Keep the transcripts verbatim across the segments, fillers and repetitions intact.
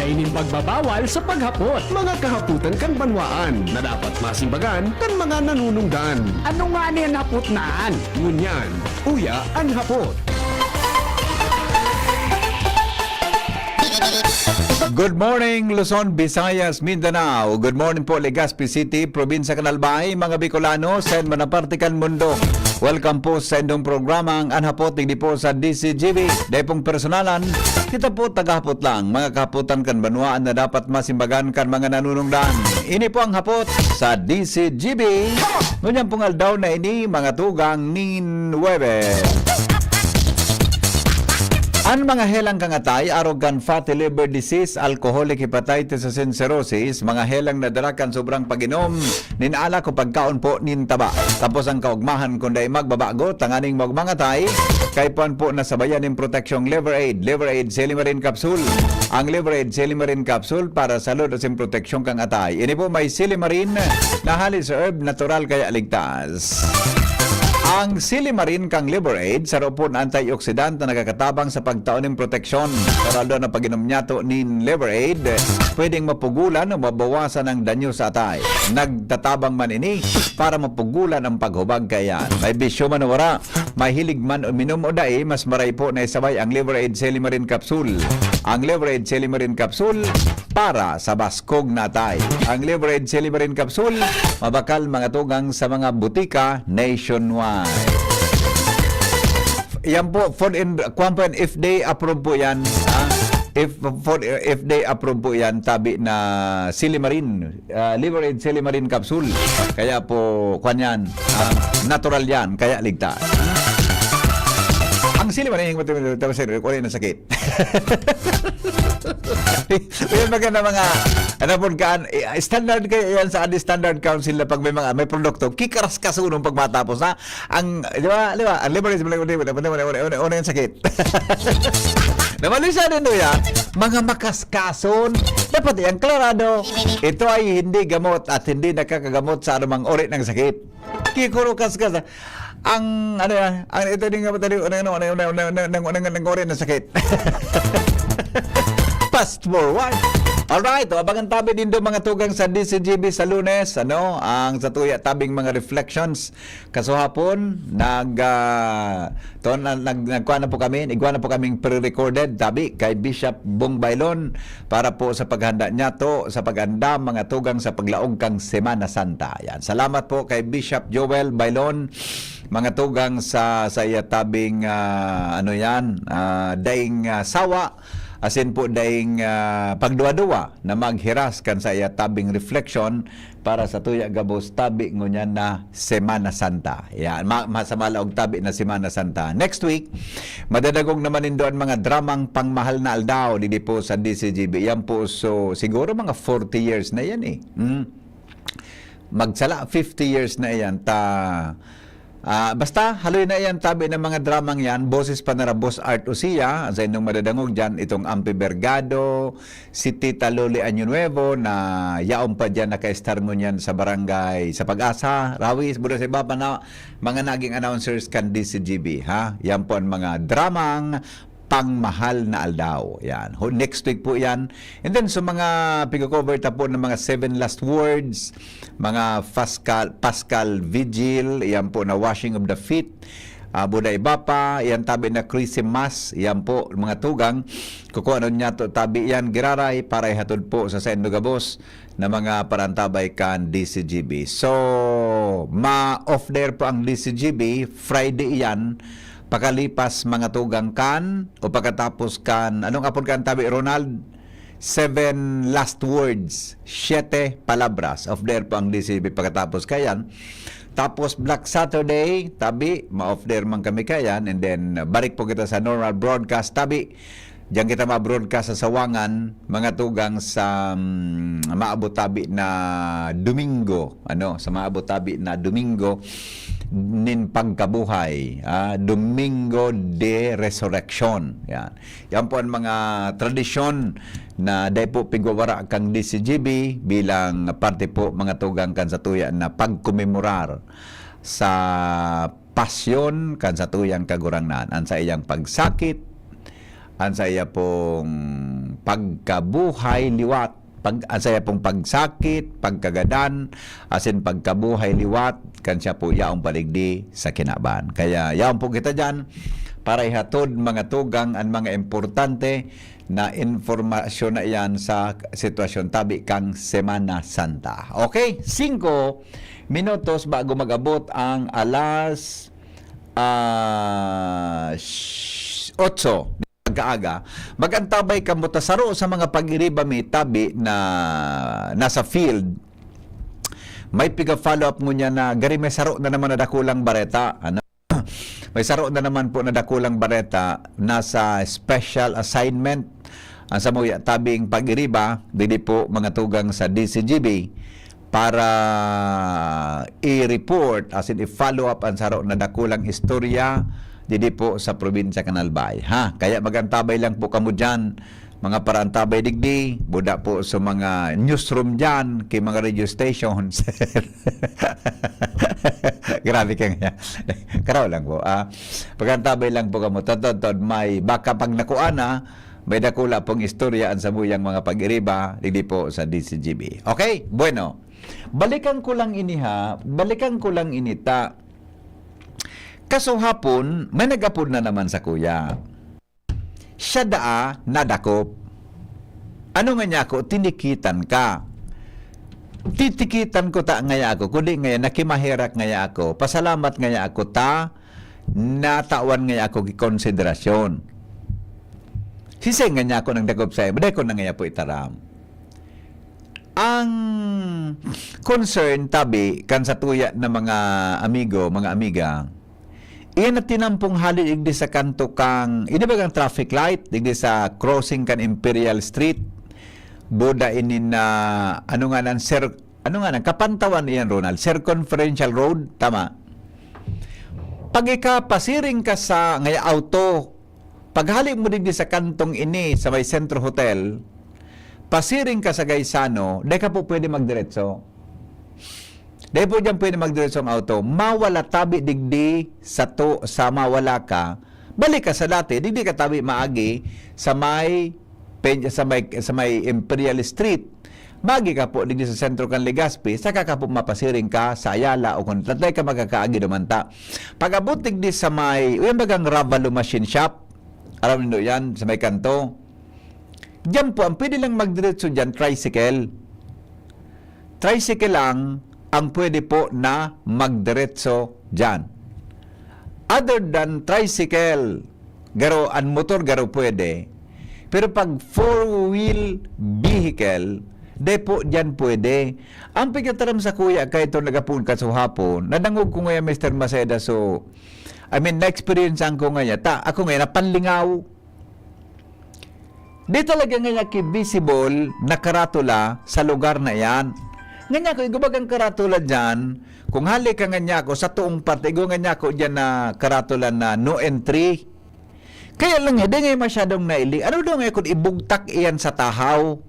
Ay nin pagbabawal sa paghapot. Mga kahapotan kan banwaan na dapat masimbagan kan mga nanunungdan. Ano nga ni an hapot na an? Ngunyan, uya an hapot. Good morning, Luzon, Visayas, Mindanao. Good morning po, Legazpi City, Probinsya kan Albay, mga Bicolano, sa man na parte kan mundo. Welcome po sa indong programang An Hapot, digdi po sa D C G B. Dai pong personalan, kita po tagahapot lang. Mga kahapotan kan banwaan na dapat masimbagan kan mga nanunungdan. Ini po ang hapot sa D C G B. Ngunyan pong aldaw na ini, mga tugang nin Huwebes. An mga helang kan atay, arog kan fatty liver disease, alcoholic hepatitis asin cirrhosis, mga helang na dara kan sobrang pag-inom nin alak o pagkaon po nin taba. Tapos ang kaugmahan kun dai magbabago, tanganing maugmang atay, kaipuhan po na sabayan nin proteksyong Liver Aid, Liver Aid Silimarin Capsule. Ang Liver Aid Silimarin Capsule para salud asin proteksyon kan atay. Ini po may silimarin na hali sa herb, natural kaya ligtas. Ang silimarin kan Liver Aid, saro po na antioxidant na nakakatabang sa pagtao nin proteksyon. Sa aldaw na pag-inom niyato nin Liver Aid, pwedeng mapugulan o mabawasan ang danyo sa atay. Nagtatabang man ini para mapugulan ang paghubag kaiyan. May bisyo man o wara, mahilig man uminom o dai, mas maray po na isabay ang Liver Aid Silimarin Capsule. Ang Liver Aid Silimarin Capsule para sa baskog na atay. Ang Liver Aid Silimarin Capsule, mabakal, mga tugang, sa mga butika nationwide. Yan po, food and, kwan po yan, F D A approved po yan. Ha? If, food, F D A approved po yan, tabi na silimarin, ah, Liver Aid Silimarin Capsule. Kaya po, kwan yan, ah, natural yan, kaya ligtas. Ang silimarin, yung matawag sa sakit. Yan, maganda mga, ano po, kaan, eh, standard kayo yan sa Standard Council na pag may mga, may produkto, kikaras-kasunong pag matapos, ha? Ang, di ba, di ba, ang Liver Aid, una yung sakit. Namalisya din doon yan, mga makaskason, dapat yung klarado, ito ay hindi gamot at hindi nakakagamot sa anumang uri ng sakit. Kikuro kaskas. Ang, ano yan, ang ito din nga matali, ano, ano, ano, ano, ano, ano, ano, ano, ano, ano, sakit. Fast forward. Alright, o, abangan tabi din do mga tugang sa D C G B sa Lunes, ano, ang sa tuya tabing mga reflections. Kasuhapon, nag, ah, to, na, nag, nagkuha na po kami, igwa na po kaming pre-recorded, tabi, kay Bishop Bong Bailon, para po sa paghanda niya to, sa pag-andam mga tugang sa paglaog kang Semana Santa. Yan. Salamat po kay Bishop Joel Bailon, mga tugang sa, sa iya tabing, ah, ano yan, ah, daing, ah, sawa, asin po daing, ah, pagduwa-duwa na maghiras kan sa iya tabing reflection para sa tuya gabos tabi ngunyan na Semana Santa. Yan, ma-, masama laog tabi na Semana Santa. Next week, madadagog naman nindo an mga dramang Pangmahal na Aldaw, digdi po sa D C G B. Yan po, so, siguro mga forty years na yan eh. Hmm. Magsala, fifty years na yan. Ta, ah, basta, haloy na yan, tabi ng mga dramang yan, boses pa nara Boss Art Usia, sa inyong madadangog dyan, itong Ampi Bergado, si Tita Loli Año Nuevo, na yaon pa dyan, naka-star ngunyan sa barangay, sa Pag-asa, Rawis, Buda sa iba pa na, mga naging announcers kan D C G B, ha? Yan po ang mga dramang Pangmahal na Aldaw. Yan. Ho-, next week po yan. And then, sa mga pigko-cover ta po ng mga Seven Last Words, mga Pascal, Pascal Vigil, yan po na Washing of the Feet, ah, Buda iba pa, yan tabi na Christmas, yan po, mga tugang, kukuha nun niya to, tabi yan, giraray, para ihatod po sa Sendo Gabos na mga parantabay kan D C G B. So, ma-off there po ang D C G B, Friday yan, pakalipas mga tugang kan, o pagkatapos kan, anong apod kan tabi, Ronald? Seven last words, siete palabras. Off there po ang D C B pagkatapos kayan. Tapos Black Saturday, tabi, ma-off there man kami kayan. And then, uh, balik po kita sa normal broadcast, tabi. Diyan kita ma-broadcast sa Sawangan, mga tugang sa, um, maabot tabi na Domingo, ano, sa maabot tabi na Domingo nin pagkabuhay, ah, Domingo de Resurreccion. Yan. Yan po ang mga tradisyon na dai po pigwawara kang D C G B bilang parte po mga tugang kan sa tuya na pagkomemorar sa pasyon kan sa tuyang Kagurangnan, an sa iyang pagsakit, an sa iya pong pagkabuhay liwat, pag, ang saya pong pagsakit, pagkagadan, asin pagkabuhay liwat, kan siya po yaon pa digdi sa kinaban. Kaya yaon po kita diyan para ihatod mga tugang an mga importante na impormasyon na iyan sa sitwasyon tabi kang Semana Santa. Okay, singko minutos bago mag-abot ang alas, ah, sh-, otso. Pagkaaga, mag-antabay kamo ta saro sa mga pag-iriba mi tabi na nasa field. May piga-follow up ngunyan na gari may saro na naman na dakulang bareta. Ano? May saro na naman po na dakulang bareta nasa special assignment ang samuya tabing pag-iriba, dili po mga tugang sa D C G B para i-report, as in i-follow up ang saro na dakulang istorya didi po sa probinsya kan Albay, ha? Kaya mag-antabay lang po kamo diyan, mga paraantabay digdi, buda po sa mga newsroom diyan, kay mga radio stations. Grabe ka nga. Karaw lang po, ah. Pag-antabay lang po kamo. Totoo, totoo, may baka pag nakuha na, may dakula pong istorya ang samuyang mga pag-iriba, digdi po sa D C G B. Okay? Bueno. Balikan ko lang ini ha. Balikan ko lang ini ta. Kasuhapon, may nag-apod na naman sa kuya. Siya daa nadakop. Ano nga niya ako, tinikitan ka. Titikitan ko ta ngaya ako, kundi ngaya nakimaherak ngaya ako, pasalamat ngaya ako ta, natawan ngaya ako ki konsiderasyon. Sisay nga niya ako nang dakop sa imo, dai ko na ngaya po itaram. Ang concern tabi kan satuya na mga amigo, mga amiga, iyan na tinampong hali digdi sa kanto kang, ini bagang traffic light, digdi sa crossing kan Imperial Street, buda ini na, ano nga nan, sir, ano nga nan, kapantawan iyan, Ronald, circumferential road, tama? Pag ikapasiring ka sa, ngaya auto, paghali mo digdi sa kantong ini, sa may Centro Hotel, pasiring ka sa Gaisano, dai ka po pwede magdiretso. Dai po diyan pwede magdiretso ang auto. Mawala tabi digdi sa to, sa mawala ka. Balik ka sa dati, digdi ka tabi maagi sa may pen-, sa may, sa may Imperial Street. Magi ka po digdi sa sentro kan Legazpi, saka ka po mapasiring ka sa Ayala o kung tatay ka magkakaagi duman ta. Pag-abot digdi sa may, uyan bagang Ravalo Machine Shop, aram nindo yan, sa may kanto. Diyan po, ang pwede lang magdiretso diyan, tricycle. Tricycle lang ang pwede po na magdiretso diyan. Other than tricycle, garo, an motor garo pwede. Pero pag four-wheel vehicle, dai po diyan pwede. Ang pigkataram sa kuya, kay ito nagapon kasuhapon, nadangog ko ngayon, Mister Maceda, so, I mean, na-experience ko ngayon. Ta, ako ngayon, napanlingaw. Di talaga ngayon ki visible na karatula sa lugar na iyan. Ngayon ako, igubag ang karatula diyan, kung hali ka ngayon ako, sa tuong parte, igwa ngayon ako diyan na karatula na no entry. Kaya lang, eh, di nga masyadong naili. Ano daw nga kung ibugtak iyan sa tahaw?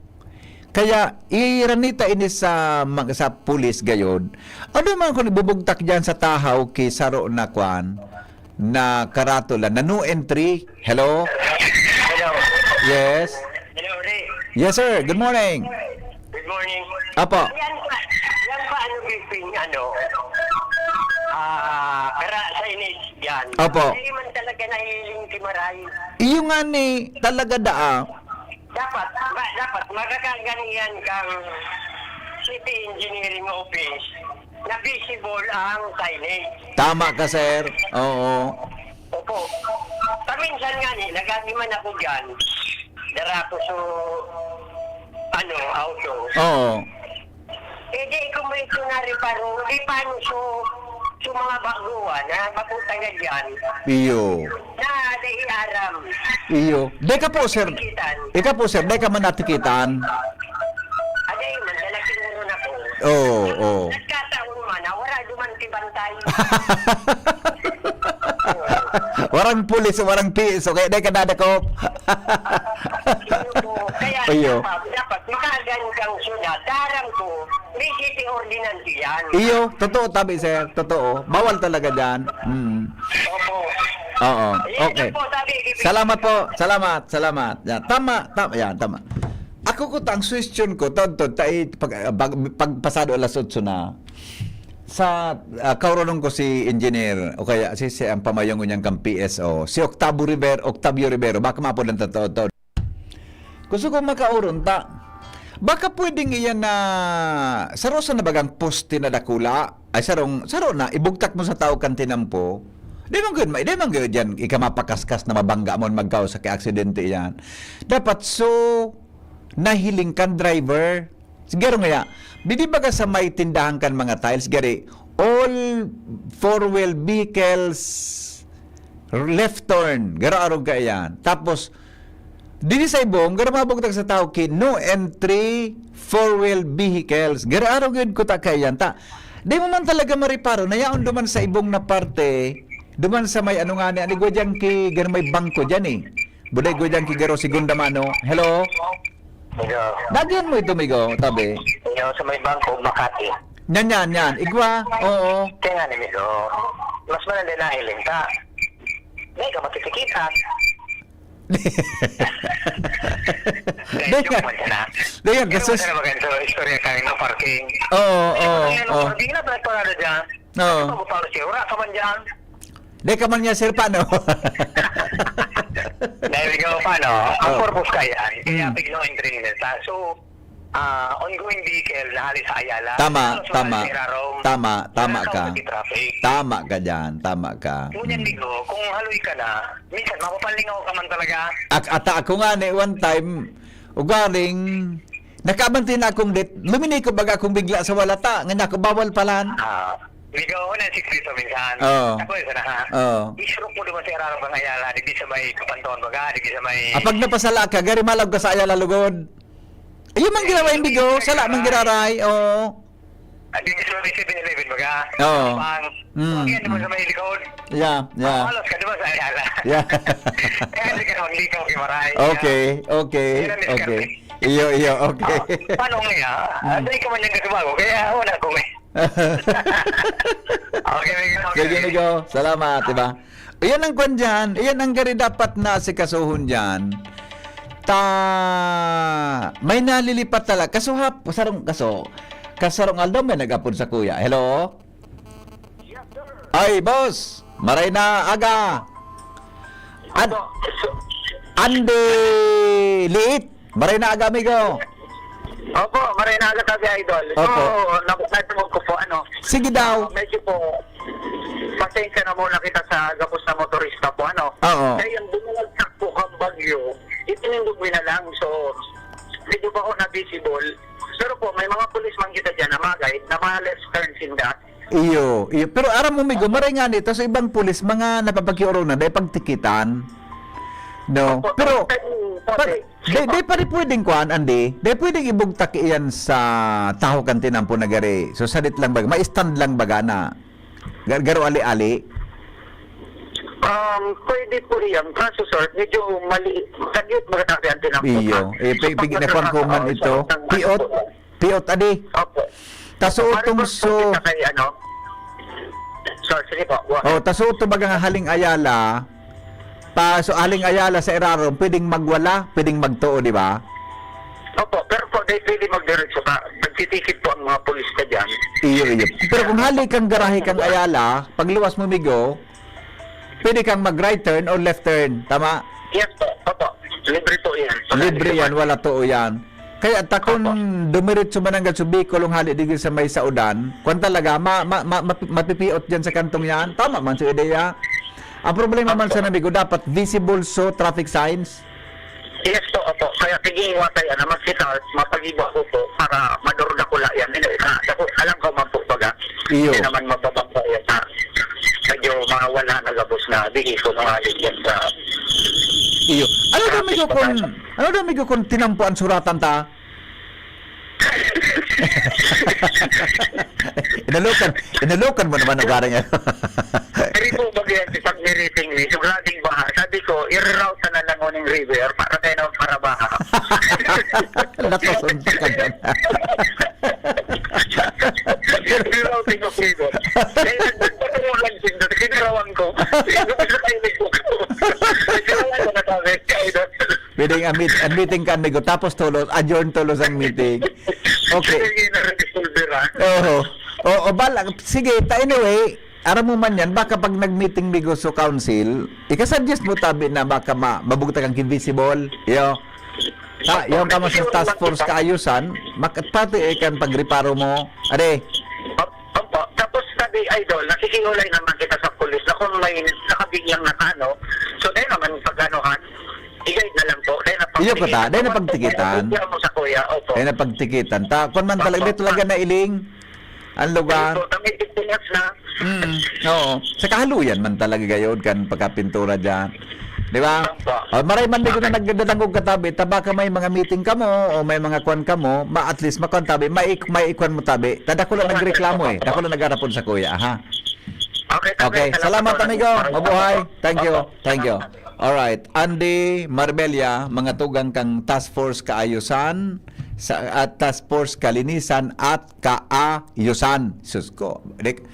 Kaya, iranita ini sa mag-, sa pulis gayod. Ano man kung ibubugtak diyan sa tahaw ki saro na kwan, na karatula, na no entry? Hello? Hello. Yes? Hello, Ray. Yes, sir. Good morning. Good morning. Apo. Yan pa, yan pa, ano, Biping, ano, ah, kara sa inis yan. Opo. Hindi man talaga nahiling si Maray. Iyo nga ni, talaga daa. Dapat, ma-, dapat makakaganihan kang City Engineering Office na visible ang signage. Tama ka, sir. Oo. Opo. Paminsan nga ni, nagagi man ako dyan. Dara ko sa, ano, auto. Oo. Eh, di, kung may ito na reparo, di paano sa, sa mga baguhan, ha? Mapunta nga dyan. Iyo. Na, di iaram. Iyo. Di ka po, sir. Tikitan. Ika po, sir, di ka man natikitan. Aday, man, dala siguro na po. Oo, oo. Nagkataon man, na wala duman si Bantay. Warang pulis, warang P S O, kaya di ka dadakop. Iyo po. Kaya Iyo. dapat, dapat, makagan kang syudad, darang ko, may city ordinance yan. Iyo, totoo tabi, sir. Totoo. Bawal talaga dyan. Mm. Opo. Oo. Yan Okay. lang po, sabi, ibig Salamat sabihin po. Salamat, salamat. Yan, tama, tama. Yan, tama. Ako ko, ang suggestion ko, tod, tod, tai, pag, pag, pag pasado alas otso na, sa, ah, kauronon ko si Engineer, o kaya si, si ang pamayong niyang kang P S O, si Octavio River, Octavio Rivero, baka mapod ang totoo, tod. Gusto ko makauron ta. Baka pwedeng iyan na, saro sa nabagang poste na dakula, ay sarong, saro na, ibugtak mo sa tao kan tinampo. Di man gud, di man gud yan, ika mapakaskas na mabangga mo, magkaw sa aksidente yan. Dapat so, nahiling kan driver. Siguro nga, didi baga sa may tindahan kan mga tiles, gari, all four-wheel vehicles, left turn, garo arog ka iyan. Tapos, didi sa ibong, garo mabugtak sa tao ki, no entry, four-wheel vehicles. Garo arog yun kuta ka iyan. Ta, di mo man talaga mariparo, na yaon duman sa ibong na parte, duman sa may ano nga ni, anigwa dyan ki, garo may bangko dyan eh. Buday ko dyan ki garo segunda mano. Hello? Hello. Dagihan mo ito, migo, tabi. Hello, sa may bangko, Makati. Yan, yan, yan. Igwa? Oo. Kaya nga ni migo, mas malala na hiling ka. May ka matitikitan. Di nga. Joke man yan, ah. Di nga, Pero gusto wala na maganda, istorya kayo ng parking. Oo, oo, Ano yan, oo. Parking na, parang parada dyan. Oo. Ano ba, parang siya? Wala ka man dyan. Di ka man niya, sir, paano? Dahil ikaw, paano? Ang Oh. purpose ka yan. Kaya Mm. big no entry nila. So, ah, ongoing vehicle na hali sa Ayala. Tama, Ano, sa tama. Sierra Rome. Tama, tama Wala ka. ka sa traffic. Tama ka dyan, tama ka. Ngunyan, Mm. Migo, kung haloy ka na, minsan mapapalingaw ka man talaga. Ak-, ata ako nga ni, one time, ugaring, nakaabante na akong det-, luminiko baga akong bigla sa walata, nga nako, bawal palan. Ah, Migo, ako na sikreto minsan. Oo. Ako yun sana, ha? Oo. Isurok mo naman sa Eraro kang Ayala, di sa may Kapanton, baga, di sa may Ah, pag napasala ka, gari malag ka sa Ayala lugod. Ayun man giraray, Migo. Sala man giraray. Oo. Ah, di sa may seven eleven, baga. Oo. Pang, Mm, pang yan naman mm. sa may likod. Yeah, yeah. Ah, halos ka naman sa Ayala. Yeah. Kaya hindi ka naman likaw, Kimaray. Okay, okay, Yan ang diskarte. okay. Iyo, iyo, okay. Ah, paano nga, ah? Mm. Hindi ka man yung kasubago, kaya wala ko, eh. Okay, okay. Sige, Migo. Salamat, diba? Iyan ang kwan dyan. Iyan ang gari dapat na asikasuhon dyan. Ta, may nalilipat talaga. Kaso hap, sarong, kaso, kasarong aldaw may nag-apod sa kuya. Hello? Ay, boss. Maray na aga. An-, Opo. So, Andy Liit. Maray na aga, amigo. Opo, maray na aga tabi, idol. So, Opo. Nabuksan ko po, ano, Sige daw. ah, medyo po, pasensya na muna kita sa gabos na motorista po, ano. Oo. Kaya yung bumulagsak po kang bagyo, itinindog mo na lang. So, medyo ba ako na-visible? Pero po, may mga pulis man kita dyan na mag-guide na mga left turns in the Iyo, iyo. Pero aram mo, migo, maray nga nito sa ibang pulis, mga napapagkiorong na, dahil pagtikitan. No? Opo, Pero, opo, pa, opo. Di, di pa rin pwedeng kuan, Andy? Di pwedeng ibugtak iyan sa taho kan tinampo na gari? So, sadit lang baga, ma-stand lang baga na ga-, garo ali-ali? Um, pwede po yan. Kaso, sir, medyo mali. Saglit magkatabi ang tinampo. Iyo. Eh, pi-, pigi na kuan ko man ito. Piot? Piot, adi. Opo. Ta sa Paano utong po so kita kay ano? Sir, sige po. Go ahead. Oh, ta sa utong baga nga haling Ayala, pa, so haling Ayala sa Irarom, pwedeng magwala, pwedeng magtuo, di ba? Opo, pero po, dahil pwede magdiretso ka, nagtitikit po ang mga pulis na dyan. Iyo, iyo. Pero kung hali kang garahe kang Ayala, pagluwas mo, migo, pwede kang mag-right turn or left turn, tama? Yes po, opo. Libre po yan. Libre yan, wala tuo yan. Kaya ta kun Opo. dumiretso man nanggad sa Bicol, hali digdi sa may Saodan, kwan talaga, ma-, ma-, ma-, mapi-, mapipiot dyan sa kantong yan. Tama man sa ideya. Ang problema man Opo. sa nabi ko, dapat visible so traffic signs. Yes po, opo. Kaya tiging watay, ano, mas kita, mapagibo ako po para madurdakula yan. Hindi, na, ako, alam ko man po, baga. Iyo. Hindi naman mababangga yan, ha. Medyo mawala na gabos na bihiko na nga din yan sa Iyo. Ano daw, Traffic migo, pa kun, tayo. ano daw, migo, kun tinampo ang suratan ta? Inalukan, inalukan mo naman ang karang yan. Pero po, bagay yan, isang meeting ni, so, grabing baha. Sabi ko, i-route na lang uning river para tayo naman para baha. Natasunta ka dyan. I-route yung river. Kaya nagpatuloy lang siya, kinarawan ko. Hindi ko sa kayo nagbukas. Ang meet-, ang meeting kan Migo, tapos tulos, adjourn tulos ang meeting. Okay. Sige, na-resolve, ah. Oo. O, o, bala, sige, ta anyway, aram mo man yan, baka pag nag-meeting Migo sa council, ikasuggest mo tabi na baka ma-, mabugtak ang invisible. Yo. Ha, yung kamo sa task force kaayusan, mak-, pati eh, kan pagreparo mo. Are, Opo. Tapos sabi, Idol, nakikiulay naman kita sa pulis na kung may nakabiglang nakaano, so dahil naman pag-anuhan, i-guide na lang po. Dahil Iyo ko ta, dahil napagtikitan. Hindi ako sa kuya, opo. Dahil napagtikitan. Ta, kung man talaga, Opo. Di talaga nailing ang lugar. Opo, kami, ito na. Mm, oo. Sa kahaluyan man talaga gayod kan pagkapintura dyan. Di ba? Opo. O, maray man di ko na nagdadangog katabi, ta baka may mga meeting kamo o may mga kwan kamo, ma-, at least makwan tabi, may, may ikwan mo tabi. Ta dako lang nagreklamo eh. Dako lang nag-arapon sa kuya, ha? Okay, tabi. Okay, salamat, salamat, amigo. Mabuhay. Thank you. Opo. Thank you. Salamat. Alright. Andy Marbella, mga tugang kang Task Force Kaayusan sa, at Task Force Kalinisan at Kaayusan. Sus ko. Dik-,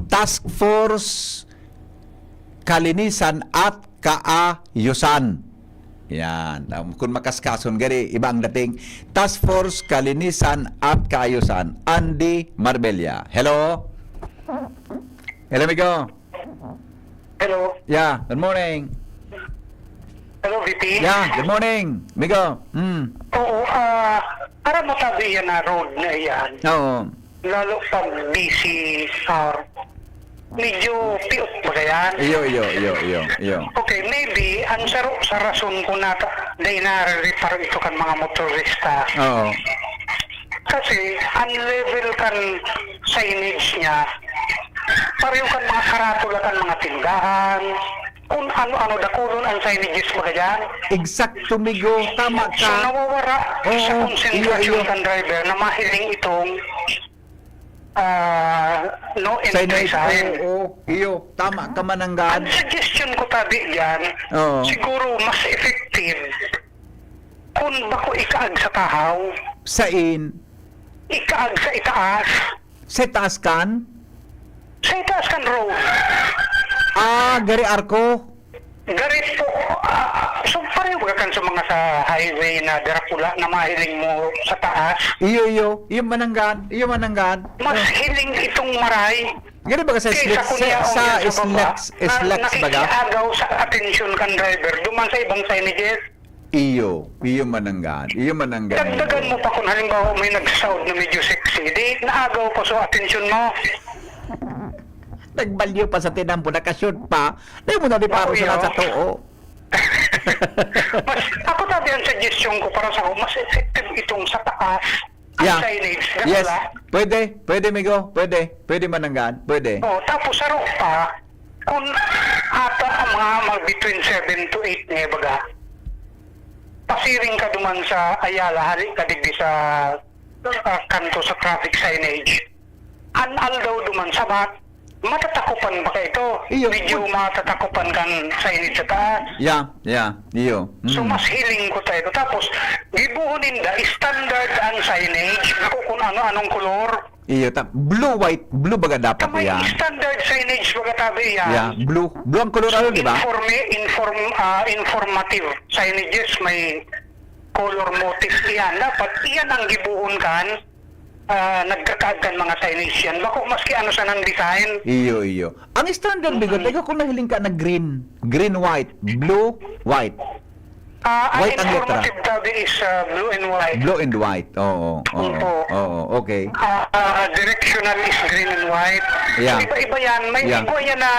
Task Force Kalinisan at Kaayusan. Yan. Um, kung makaskason, gari, iba ang dating. Task Force Kalinisan at Kaayusan. Andy Marbella. Hello? Hello, amigo. Hello. Yeah, good morning. Hello, V P. Yeah, good morning, amigo. Hmm. Oo, ah, para matabi yan na road na yan. Oo. Lalo pag busy hour, medyo piot ba yan? Iyo, iyo, iyo, iyo, iyo. Okay, maybe, ang saro sa rason ko na ta-, dahil nare-reparo ito kan mga motorista. Oo. Kasi, ang level kan signage niya, pareho kan mga karatula kan mga tindahan, kung ano-ano, dakulon ang signages baga dyan. Eksakto, amigo. Tama ka. So, nawawara Oo, sa konsentrasyon iyo, iyo. kan driver na mahiling itong, ah, no entry Signage, sign. Oo, iyo. Tama ka, Mananggan. Ang suggestion ko tabi dyan, Oo. siguro mas effective kung bako ikaag sa tahaw. Sain? Ikaag sa itaas. Sa itaas kan? Sa itaas kan road. Ah, gari arko? Gari po, ah, so pareho ba kan sa mga sa highway na darapula na mahiling mo sa taas? Iyo, iyo. Iyo mananggan. Iyo mananggan. Mas Oh. hiling itong maray Gani ba sa kaysa slick, kung sa, yaong sa yan sa baba, slick, na slick baga? nakikiagaw sa atensyon kan driver, duman sa ibang signages. Iyo, iyo mananggan. Iyo mananggan. Dagdagan mo pa kung halimbawa may nagsaod na medyo sexy, di naagaw pa sa atensyon mo. Nagbalyo pa sa tinampo, nakashoot pa. Dahil mo na di Bako paro sa yun. nasa too. Mas, ako tabi ang suggestion ko para sa ako, mas effective itong sa taas. Ang Yeah. signage, Yes. wala. Pwede, pwede, migo. Pwede. Pwede mananggaan. Pwede. Oh, tapos saro pa, kung ata ang mga, mga between seven to eight nga baga, pasiring ka duman sa Ayala, hali ka digdi sa, ah, kanto sa traffic signage. An aldaw duman, sabat, matatakopan ba ka ito? Iyo, Medyo pag- matatakopan kan signage sa taas. Yeah, yeah, iyo. So, Mm. mas hiling ko tayo. Tapos, gibuhon ninda, standard ang signage. Ako kung ano-anong kolor. Iyo, ta-, blue, white, blue baga dapat Kamay yan. standard signage baga tabi yan. Yeah, blue. Blue ang kolor, So, ano, di ba? informe-, inform-, ah, informative signages, may color motif iyan. Dapat iyan ang gibuhon kan, ah, nagkakaag kan mga signage yan. Bako maski ano sanang design. Iyo, iyo. Ang standard, bigot, Mm. ikaw kung nahiling ka na green. Green, white. Blue, white. Ah, ang White ang letra. informative tabi is, ah, blue and white. Blue and white. Oo, oo. Opo. Oo, okay. Ah, ah, directional is green and white. Yeah. Iba-iba yan. May Yeah. iba yan na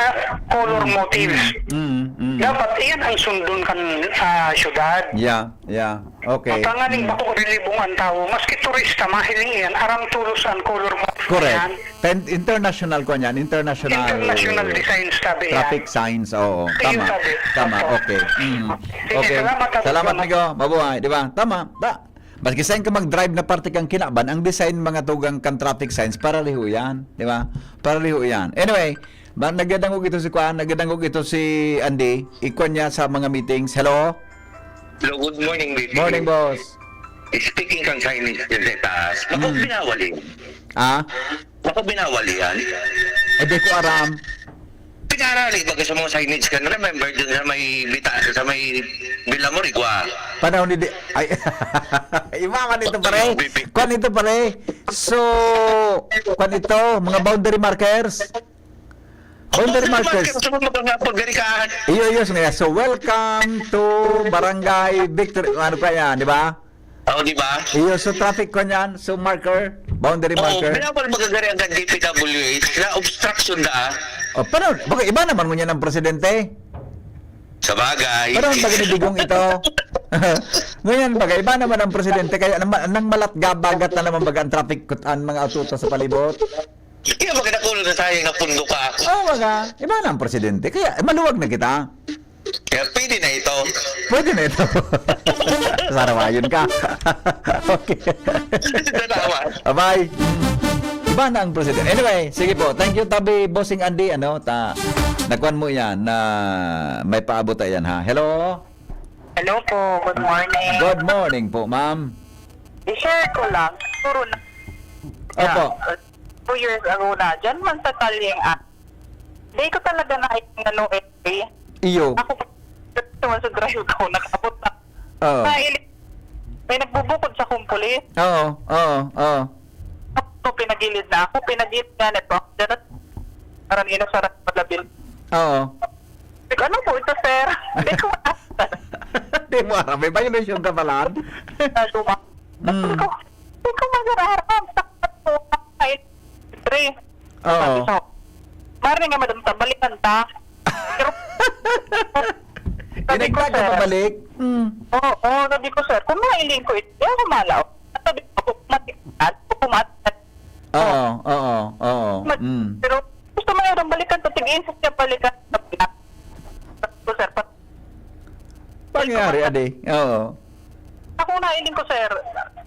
color Mm, motifs. mm, mm, mm. Dapat iyan ang sundon kan, ah, syudad. Yeah, yeah. Okay. Tanganing Mm. bako relibong ang tawo, maski turista, mahiling iyan, aram tulos ang color motif Correct. yan. Ten-, international ko niyan, international International designs tabi yan. traffic signs, oo. Ayun Tama, sabi. tama, Opo. okay. Mm. Sige, Okay. salamat, Ate Salamat, Gama. amigo. Mabuhay, di ba? Tama. Ta-, maski saan ka mag-drive na parte kang kinaban, ang design mga tugang kan traffic signs, paraliho yan, di ba? Paraliho yan. Anyway, ba, nagdadangog ito si Kwan, nagdadangog ito si Andy, ikwan niya sa mga meetings. Hello? Hello, good morning, B P. Morning, boss. Speaking kan signage dyan sa taas, bako Mm. binawal yun. Ah? Bako binawal yan. Eh, di ko aram. Pinarali baga sa mga signage ka, remember dun sa may Bita-, sa may Villamor, igwa? Panahon ni di-, ay, iba man ito, pare. Kwan ito, pare. So, kwan ito, mga boundary markers. Boundary markers. Sa mga, mga paggarikahan. Iyo, iyo, nga. So, welcome to Barangay Victory. Ano pa yan, di ba? Oo, di ba? Iyo, so traffic ko niyan. So, marker, boundary Oo, marker. Kaya pala magagari ang D P W H na obstruction da, ah. Oh, pero, baka iba naman ngunyan ang presidente. Sa bagay. Pero ang bagay ni Digong ito. Ngunyan, baga, iba naman ang presidente. Kaya nang, nang malatga, bagat na naman baga ang traffic, ang mga auto sa palibot. Kaya baga nakulo na tayo na pundo ka. Oh, baga, iba na ang presidente. Kaya, eh, maluwag na kita. Kaya pwede na ito. Pwede na ito. Sarawayon ka. Okay. Salamat. Bye-bye. Iba na ang presidente. Anyway, sige po. Thank you, tabi, Bossing Andy. Ano, ta, nagkuhan mo yan na may paabot na yan, ha? Hello? Hello po. Good morning. Good morning po, ma'am. I-share ko lang. Siguro na, Opo. Two years ago na, dyan man sa Talyeng, ah, di ko talaga na ano, eh. Iyo. Ako, naman sa drive ko, nakabot na. Oo. Nailit. May nagbubukod sa akong pulis. Oo, oo, oo. Ako, pinagilid na ako, pinagilid nga na ito. Ako, dyan at parang inasarap palabil. Oo. Sabi ko, "Ano po ito, sir?" Hindi ko alam. Di mo alam, may violation ka pala. Ah, luma. Mm. Sabi ko, "Hindi ko magararam." Sakit po. Ay, three. Oo. Sabi ko, "Mari nga, madam, ta, balikan ta." Pero, sabi ko, Pinagtag ka sir, pabalik? Mm. Oo, oo, sabi ko, "Sir, kung nailing ko ito, di ako malaw." Sabi ko, "Kung matigas, kung matigas." Oo, oo, oo. Mat-, Mm. pero gusto mo yung balikan, pati giinsit niya balikan. Sabi ko, sir, pa- Pangyayari, adi. Oo. Ako na ining ko, sir.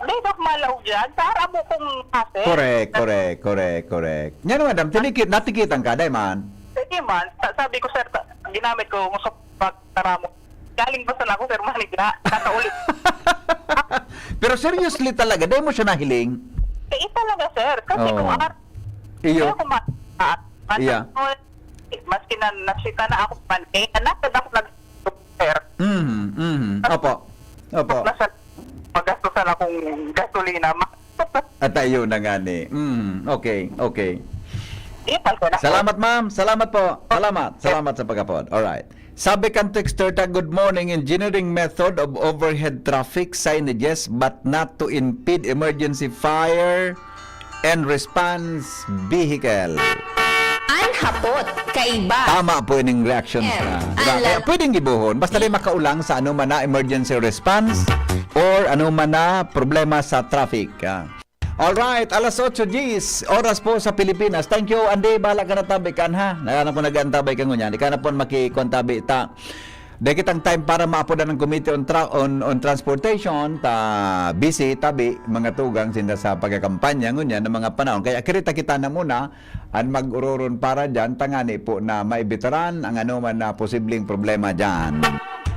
Di ba malaog yan? Sa harap mo kung hasil. Correct, correct, correct, correct. Yan, madam, tinikit, natikitan ka, dai man? Hindi man. Sa-, sabi ko, sir, ta-, ginamit ko sa pagtaramo. Galing pa sana ako, sir, manigla. Kakauli. Pero seriously talaga, dai mo siya nahiling? Eh, talaga, sir. Kasi Oo. kung ar-, Iyo. kaya kung ma-, ah, Iya. ano, maski na nasita na ako man, eh, anak, anak, nag-, sir. Mhm, mhm. Opo. Opo. Nasa, pagastusan akong gasolina, ma-, At ayun na nga ni. Mm, okay, okay. Di pa ko na. Salamat, ma'am. Salamat po. Salamat. Salamat sa pag-upload. Alright. Sabi kan texter ta, "Good morning. Engineering method of overhead traffic signages but not to impede emergency fire and response vehicle." An hapot, kaiba. Tama po ining reactions Em, na. Diba? ala- Kaya pwedeng gibohon. Basta di makaulang sa ano man na emergency response or ano man na problema sa traffic. Ah. Alright, alas otso diyes, oras po sa Pilipinas. Thank you, Andy. Bahala ka na tabi kan, ha? Nagano ko nag-antabay ka ngunyan. Di ka na po makikuan tabi ta. Dai kitang time para maapodan ang Committee on, Tra-, on, on Transportation, ta busy, tabi, mga tugang sinda sa pagkakampanya, ngunyan ng mga panahon. Kaya kirita kita na muna, an mag-ururon para dyan, tangani po na maibitaran ang anuman na posibleng problema dyan.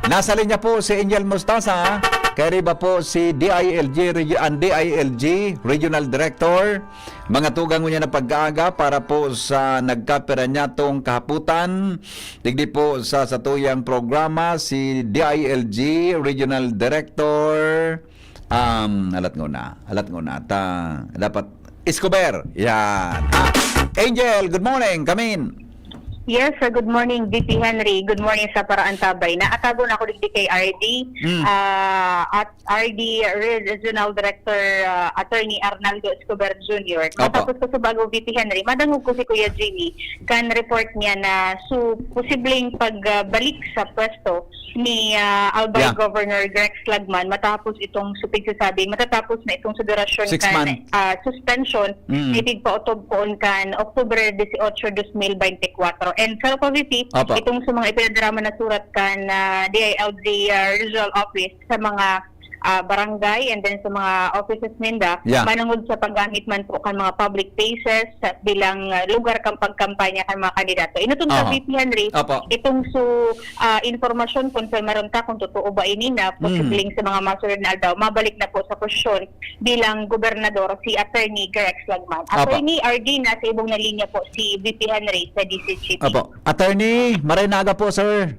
Nasa linya po si Angel Mostaza, kairiba po si D I L G, Regi-, ang D I L G Regional Director. Mga tugang ngunyan na pag-aaga para po sa nagkapira niyatong kahaputan. Digdi po sa satuyang programa, si D I L G Regional Director, um, alat nguna, alat nguna, ta, dapat Escobar. Yan. Ah, Angel, good morning. Come in. Yes, uh, good morning, V P Henry. Good morning sa Paraantabay. Naatago na ako digdi kay R D, Mm. ah, at R D Regional Director, ah, Attorney Arnaldo Escobar Junior. Opo. Matapos ko sa bago, V P Henry, madangog ko si Kuya Jimmy, kan report niya na su-, posibleng pagbalik sa pwesto ni, ah, Albay Yeah. Governor Grex Lagman matapos itong supig sasabi, matatapos na itong sa durasyon Six kan, months. ah, suspension Mm. na ipigpaotob poon kan October dieciocho, dos mil beintikwatro. And sa Cavite, Opo. itong sa mga ipinadrama na surat kan, ah, D I L G, ah, Regional Office sa mga ah, barangay and then sa mga offices ninda, Yeah. manungod sa paggamit man po kan mga public places sa, bilang, ah, lugar kan pagkampanya kan mga kandidato. Inutong sa Aha. V P Henry, Opo. itong su-, ah, impormasyon, konfirmaron ta kung totoo ba ini na Mm. posibleng sa mga masunod na aldaw, mabalik na po sa posisyon bilang gobernador si Attorney Grex Lagman. Opo. Attorney R D, nasa ibong na linya po si V P Henry sa D C G P. Opo. Attorney, maray na aga po, sir.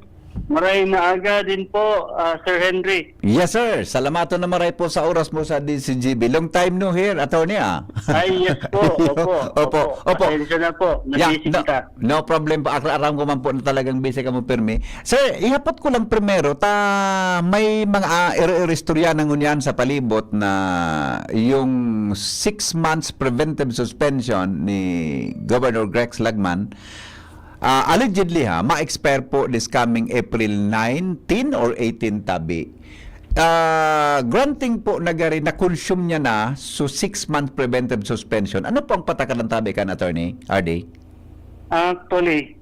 Maray na aga din po, ah, Sir Henry. Yes, sir. Salamaton na maray po sa oras mo sa D C G B. Long time no hear, attorney, ah. Ay, yes po. Opo, Opo, opo. opo. Pasensya na po. Yeah, Nabisi no, kita. no problem po. Akra-, aram ko man po na talagang busy ka mo, pirmi. Sir, ihapot ko lang primero, ta may mga, ah, iri-iristorya na ngunyan sa palibot na yung six months preventive suspension ni Governor Grex Lagman, Ah, allegedly ha, ma-expire po this coming April nineteen or eighteen tabi. Ah, granting po na gari na-consume niya na, so six month preventive suspension. Ano po ang patakaran tabi kan, Attorney R D? Actually,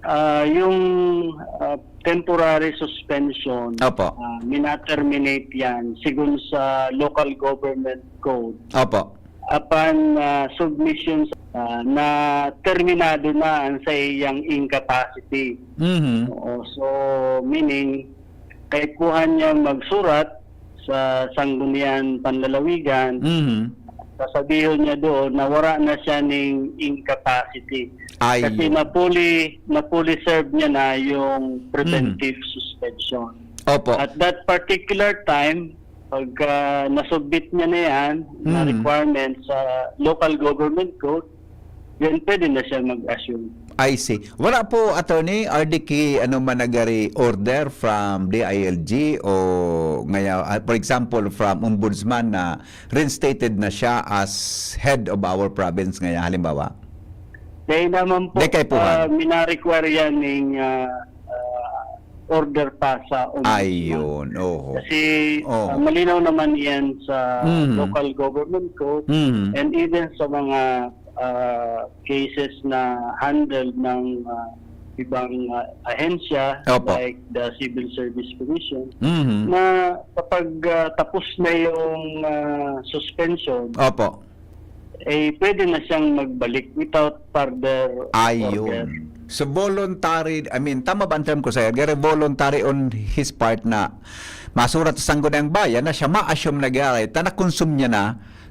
ah, yung, ah, temporary suspension, Opo. ah, mina-terminate yan sigun sa local government code. Opo. Apan, ah, submission, ah, na terminado na ang sa iyang incapacity. Mhm. Oo, so, meaning, kaipuhan niyang magsurat sa Sangguniang Panlalawigan, Mhm. sasabihon niya doon na wala na siya ning incapacity. Ay. Kasi na-fully, na-fully serve niya na yung preventive Mhm. suspension. Opo. At that particular time, pagka nasubmit niya na yan, na Mhm. requirement sa local government code, then pwede na siya mag-assume. I see. Wala po, Attorney, R D, ki ano man nagari order from D I L G o ngaya, ah, for example, from Ombudsman na reinstated na siya as head of our province ngaya, halimbawa? Dahil naman po, Di kay Puhan. ah, mina-require yan ning, ah, ah, order pa sa Ombudsman. Ayun, oo. Kasi, Oo. ah, malinaw naman yan sa Mhm. local government code Mhm. and even sa mga, ah, cases na handled ng, ah, ibang, ah, ahensya Opo. like the Civil Service Commission Mhm. na kapag, ah, tapos na yung, ah, suspension, Opo. eh, pwede na siyang magbalik without further Ayun. order. So, voluntary, I mean, tama ba ang term ko, sir? Gari voluntary on his part na masurat sa Sangguniang Bayan na siya ma-assume na gari, ta na-consume niya na.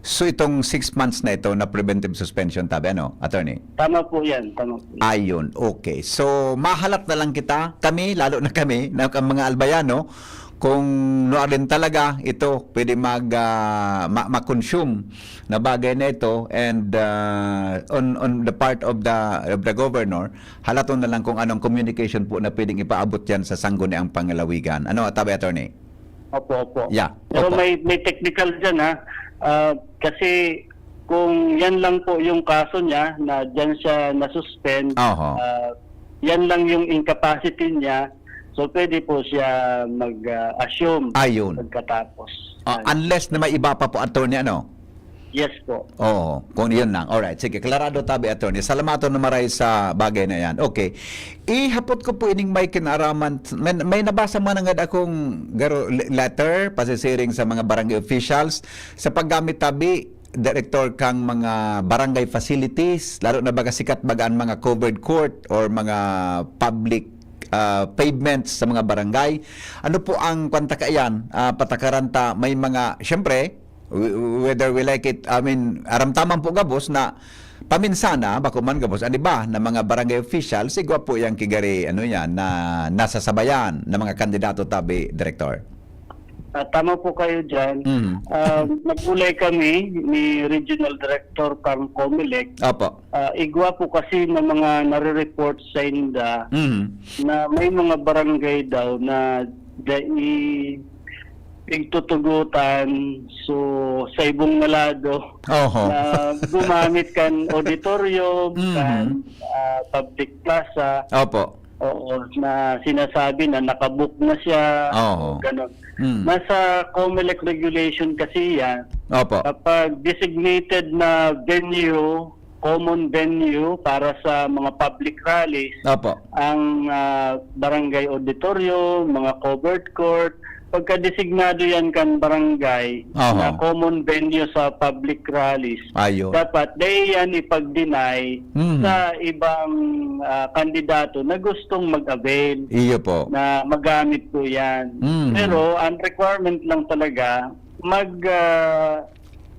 So, itong six months na ito na preventive suspension, tabi, ano, attorney? Tama po yan, tama po yan. Ayun, okay. So, mahalat na lang kita, kami, lalo na kami, na, ang mga Albayano, kung nuarin talaga ito pwede mag, ah, ma-, ma-consume na bagay na ito, and, ah, on, on the part of the, of the governor, halaton na lang kung anong communication po na pwedeng ipaabot yan sa Sangguniang Panlalawigan. Ano, tabi, attorney? Opo, opo. Yeah, Pero opo. may, may technical dyan, ha. Ah, kasi kung yan lang po yung kaso niya, na dyan siya na-suspend, Oho. ah, yan lang yung incapacity niya, so pwede po siya mag, ah, assume Ayun. pagkatapos. Ah, Yan. unless na may iba pa po, attorney, ano? Yes po. Oo, kung yun lang. Alright, sige, klarado tabi, attorney. Salamaton na maray sa bagay na yan. Okay. Ihapot ko po ining may kinaraman. May, may nabasa man ngad akong garo-, le-, letter, pasisiring sa mga barangay officials sa paggamit tabi, Director, kang mga barangay facilities, lalo na baga sikat baga ang mga covered court or mga public, ah, pavements sa mga barangay. Ano po ang kwanta kaiyan, ah, patakaran ta? May mga, siyempre, w-, whether we like it, I mean, aram taman po gabos na paminsana, bako man gabos, ang iba na mga barangay officials, igwa po yang kigari, ano yan, na nasasabayan ng mga kandidato tabi, Director. Ah, tama po kayo dyan. Mhm. Ah, nagulay kami ni Regional Director kang Comelec. Opo. Ah, igwa po kasi na mga nare-report sa inda Mhm. na may mga barangay daw na dai pigtutugutan, so, sa ibong na lado Oho. na gumamit kan auditorium, Mhm. kan, ah, public plaza. Opo. Oo, na sinasabi na nakabook na siya, Oo. ganon. Mm. Nasa Comelec regulation kasi yan. Opo. Kapag designated na venue, common venue para sa mga public rallies, Opo. ang, ah, barangay auditorium, mga covered court, pagka designado yan kan barangay Aha. na common venue sa public rallies, Ayo. dapat dai yan ipag-deny Mhm. sa ibang, ah, kandidato na gustong mag-avail Iyo po. na magamit po yan. Mhm. Pero ang requirement lang talaga, mag, ah,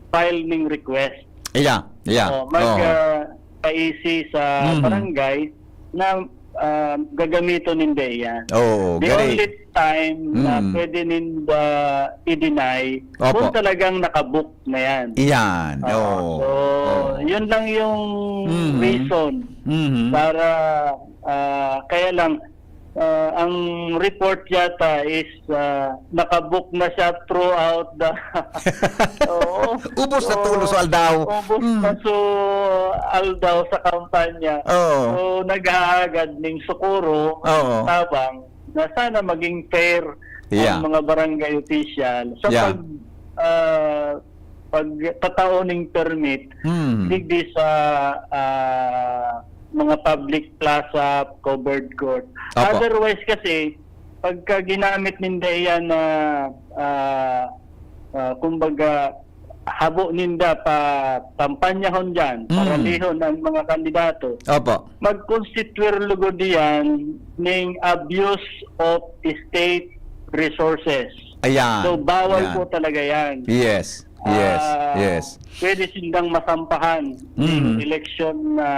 file ning request. Yeah, yeah. Oh, mag, Oo. ah, paisi sa Mhm. barangay na, ah, gagamiton ninda iyan. Oo, The gari. only time na Mm. pwede ninda i-deny Opo. kung talagang nakabook na yan. Iyan, Oo. oo. So, Oo. yun lang yung Mhm. reason Mhm. para, ah, kaya lang, ah, ang report yata is, ah, nakabook na siya throughout the Oo. Ubos na So, tulos o aldaw. ubos Mm. na so aldaw sa kampanya. Oo. So, naghahagad ning sukuro, Oo. tabang, na sana maging fair Yeah. ang mga barangay official sa Yeah. pag, ah, pagtatao ning permit Mm. digdi sa, ah, mga public plaza, covered court. Opo. Otherwise kasi, pagka ginamit ninda iyan na, ah, ah, kumbaga, habo ninda pa kampanyahon diyan, Mm. paralihon ang mga kandidato, Opo. magkonstituir lugod iyan ning abuse of state resources. Ayan. So, bawal Ayan. po talaga yan. Yes. Yes. Ah, Yes. pwede sindang masampahan ng Mhm. election na,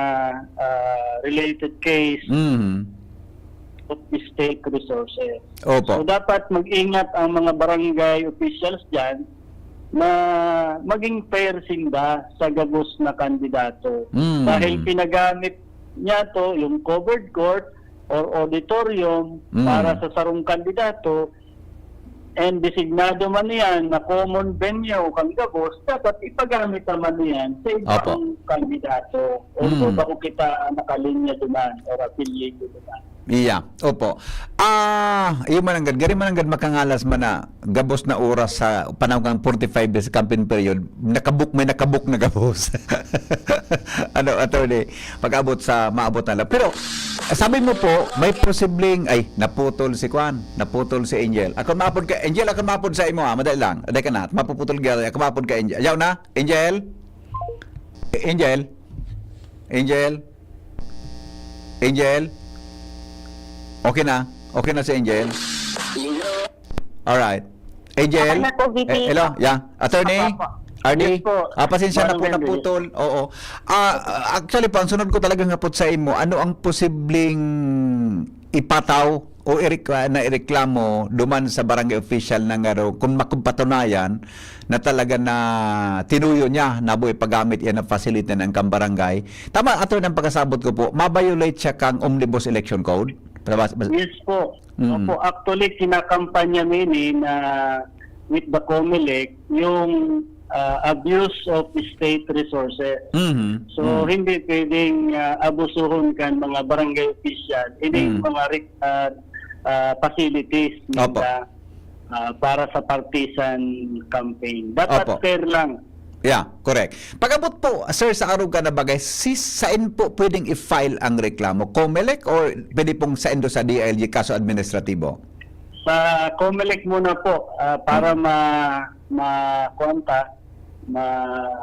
ah, related case Mhm. of state resources. Opo. So, dapat mag-ingat ang mga barangay officials diyan na maging fair sinda sa gabos na kandidato. Mhm. Dahil pinagamit niya to, yung covered court or auditorium, Mhm. para sa sarong kandidato, and designado man yan na common venue kan gabos, dapat ipagamit naman yan sa ibang Opo. kandidato. Although Mm. bako kita nakalinya duman or affiliated duman. Iya, opo. Ah, iyo man nanggad, gari man nanggad makangalas man na gabos na oras sa panahon kan forty-five days campaign period, nakabook, may nakabook na gabos. Ano, attorney? Pag-abot sa maabot na lang. Pero, sabi mo po, may posibleng, ay, naputol si Kwan, naputol si Angel. Ako maapod ka, Angel, ako maapod sa imo, ah, madali lang. Dai ka na, mapuputol ka, ako maapod ka, Angel. Yaw na, Angel? Angel? Angel? Angel? Okay na? Okay na si Angel? Alright. Angel? Okay na po, V P. Eh, hello, yeah. Attorney? Apo, apo. R D? Yes po. Ah, pasensya na Manong po, Henry. naputol. Oo. Ah, actually po, ang sunod ko talaga nga po sa imo, ano ang posibleng ipataw o irek-, ah, na ireklamo duman sa barangay official na nga raw, kung makapatunayan na talaga na tinuyo niya na buhay paggamit yan na facility ng kang barangay? Tama, ato ng pagkasabot ko po, ma-violate siya kang Omnibus Election Code? Bas-, bas-, Yes po. Mm. Opo, actually, kinakampanya mi ini na with the COMELEC, yung, ah, abuse of state resources. Mhm. So, Mm. hindi pwedeng, ah, abusuhon kan mga barangay official, ini yung Mm. mga re-, ah, ah, facilities Opo. nila, ah, para sa partisan campaign. Dapat Opo. fair lang. Yeah, correct. Pag-abot po, sir, sa arog ka na bagay, si, sain po pwedeng i-file ang reklamo? COMELEC or pwede pong saindo sa D I L G, kaso administratibo? Sa COMELEC muna po, ah, para Mm. ma-, ma-, kuwan ta, ma-,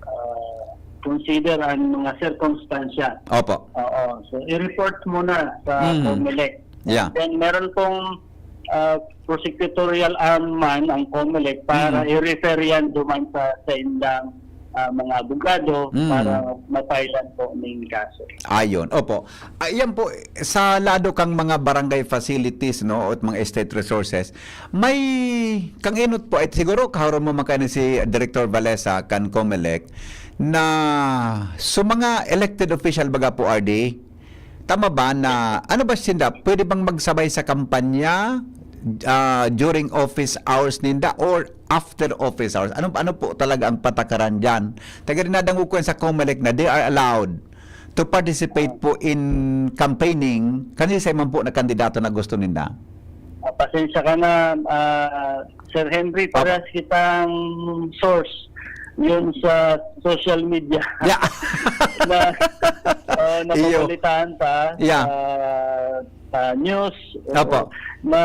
ah, consider ang mga sirkunstansya. Opo. Oo. So, i-report muna sa Mm. COMELEC. Yeah. Then, meron pong, ah, prosecutorial arm man ang COMELEC para Mm. i-refer yan duman sa, sa indang, ah, mga abogado Mm. para ma-file-an po ning kaso. Ayon. Opo. Ah, yan po, sa lado kang mga barangay facilities, no, at mga state resources, may kang enot po, at siguro kaharon mo man kaini si Director Valesa kan COMELEC, na so mga elected official baga po, R D, tama ba na, ano ba sinda, pwede bang magsabay sa kampanya, ah, during office hours ninda or after office hours? Ano, ano po talaga ang patakaran diyan? Taga rin nadangog ko yan sa COMELEC na they are allowed to participate po in campaigning kansi sa man po na kandidato na gusto ninda. Ah, pasensya ka na, ah, Sir Henry, Opo. parehas kitang source yun sa social media Yeah. na, ah, Iyo. nababalitaan ta, Yeah. ah, ah, news, Opo. na,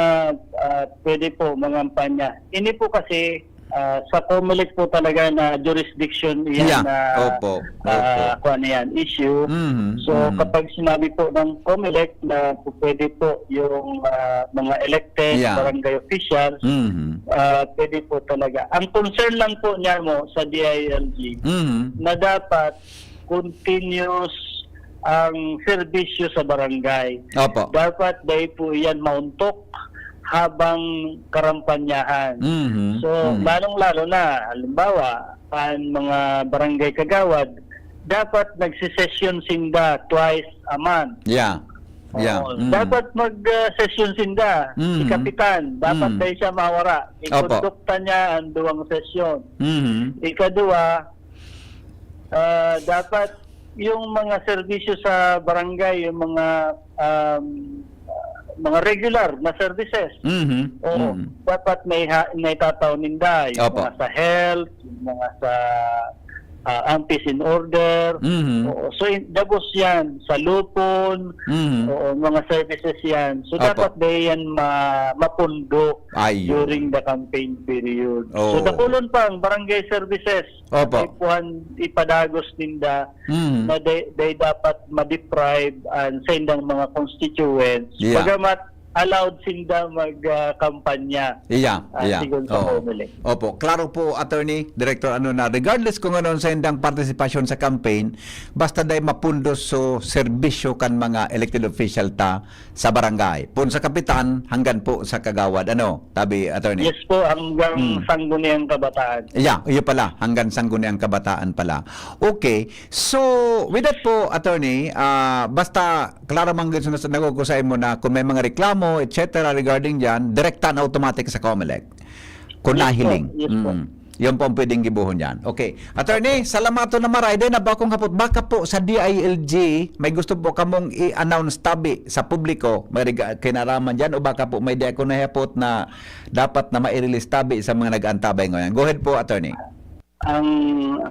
ah, pwede po mangampanya. Ini po kasi, ah, sa Comelec po talaga na jurisdiction iyan Yeah. na, Opo. ah, Opo. kuwan na yan, issue. Mhm. So, Mhm. kapag sinabi po ng Comelec na pwede po yung, ah, mga elected Yeah. barangay officials, Mhm. ah, pwede po talaga. Ang concern lang po niya mo sa D I L G, Mhm. na dapat continuous ang serbisyo sa barangay. Opo. Dapat dai po iyan mauntok habang karampanyahan. Mhm. So, Mhm. lalong-lalo na, halimbawa, ang mga barangay kagawad, dapat nagsisesyon sinda twice a month. Yeah. Yeah. Oo. Mm. Dapat mag-session sinda. Si Mhm. Kapitan, dapat Mm. dai siya mawara. Opo. Ikondukta niya ang duwang sesyon. Mhm. Ikadua, ah, dapat yung mga serbisyo sa barangay, yung mga, um, mga regular na services, Mhm. oo, Mhm. dapat may ha- may tataw ninda, yung Opo. mga sa health, yung mga sa, ah, ang peace and order. Mhm. Oo. So, in, dagos yan, sa lupon, Mhm. oo, mga services yan. So, Opo. dapat dai yan ma, mapundo Ayun. during the campaign period. Oo. So, dakulon pa ang barangay services. Opo. Ipuhan, ipadagos ninda Mhm. na they, they dapat ma-deprive ang sa indang mga constituents. Yeah. Bagamat allowed sinda mag, ah, kampanya. Iya, Ah, iya. sigon sa Oo. Comelec. Opo, klaro po, Attorney, Director, ano na, regardless kung ano sa indang partisipasyon sa campaign, basta dai mapundos so serbisyo kan mga elected official ta sa barangay. Pun sa kapitan, hanggan po sa kagawad. Ano, tabi, Attorney? Yes po, hanggang Mm. sangguniang kabataan. Yeah, iyo pala, hanggang sangguniang kabataan pala. Okay, so with that po, Attorney, ah, basta klaro man gid sa nagukusay mo na kung may mga reklamo, et cetera regarding diyan, direkta na automatic sa Comelec. Kung Yes po, nahiling. yes po. Mm. Yun po ang pwedeng gibohon diyan. Okay. Attorney, salamaton na maray. Dai na ba akong hapot? Baka po sa D I L G, may gusto po kamong i-announce tabi sa publiko, may rega-, kinaraman diyan, o baka po may di ako nahapot na dapat na mai-release tabi sa mga nag-antabay ngayon. Go ahead po, Attorney. Ang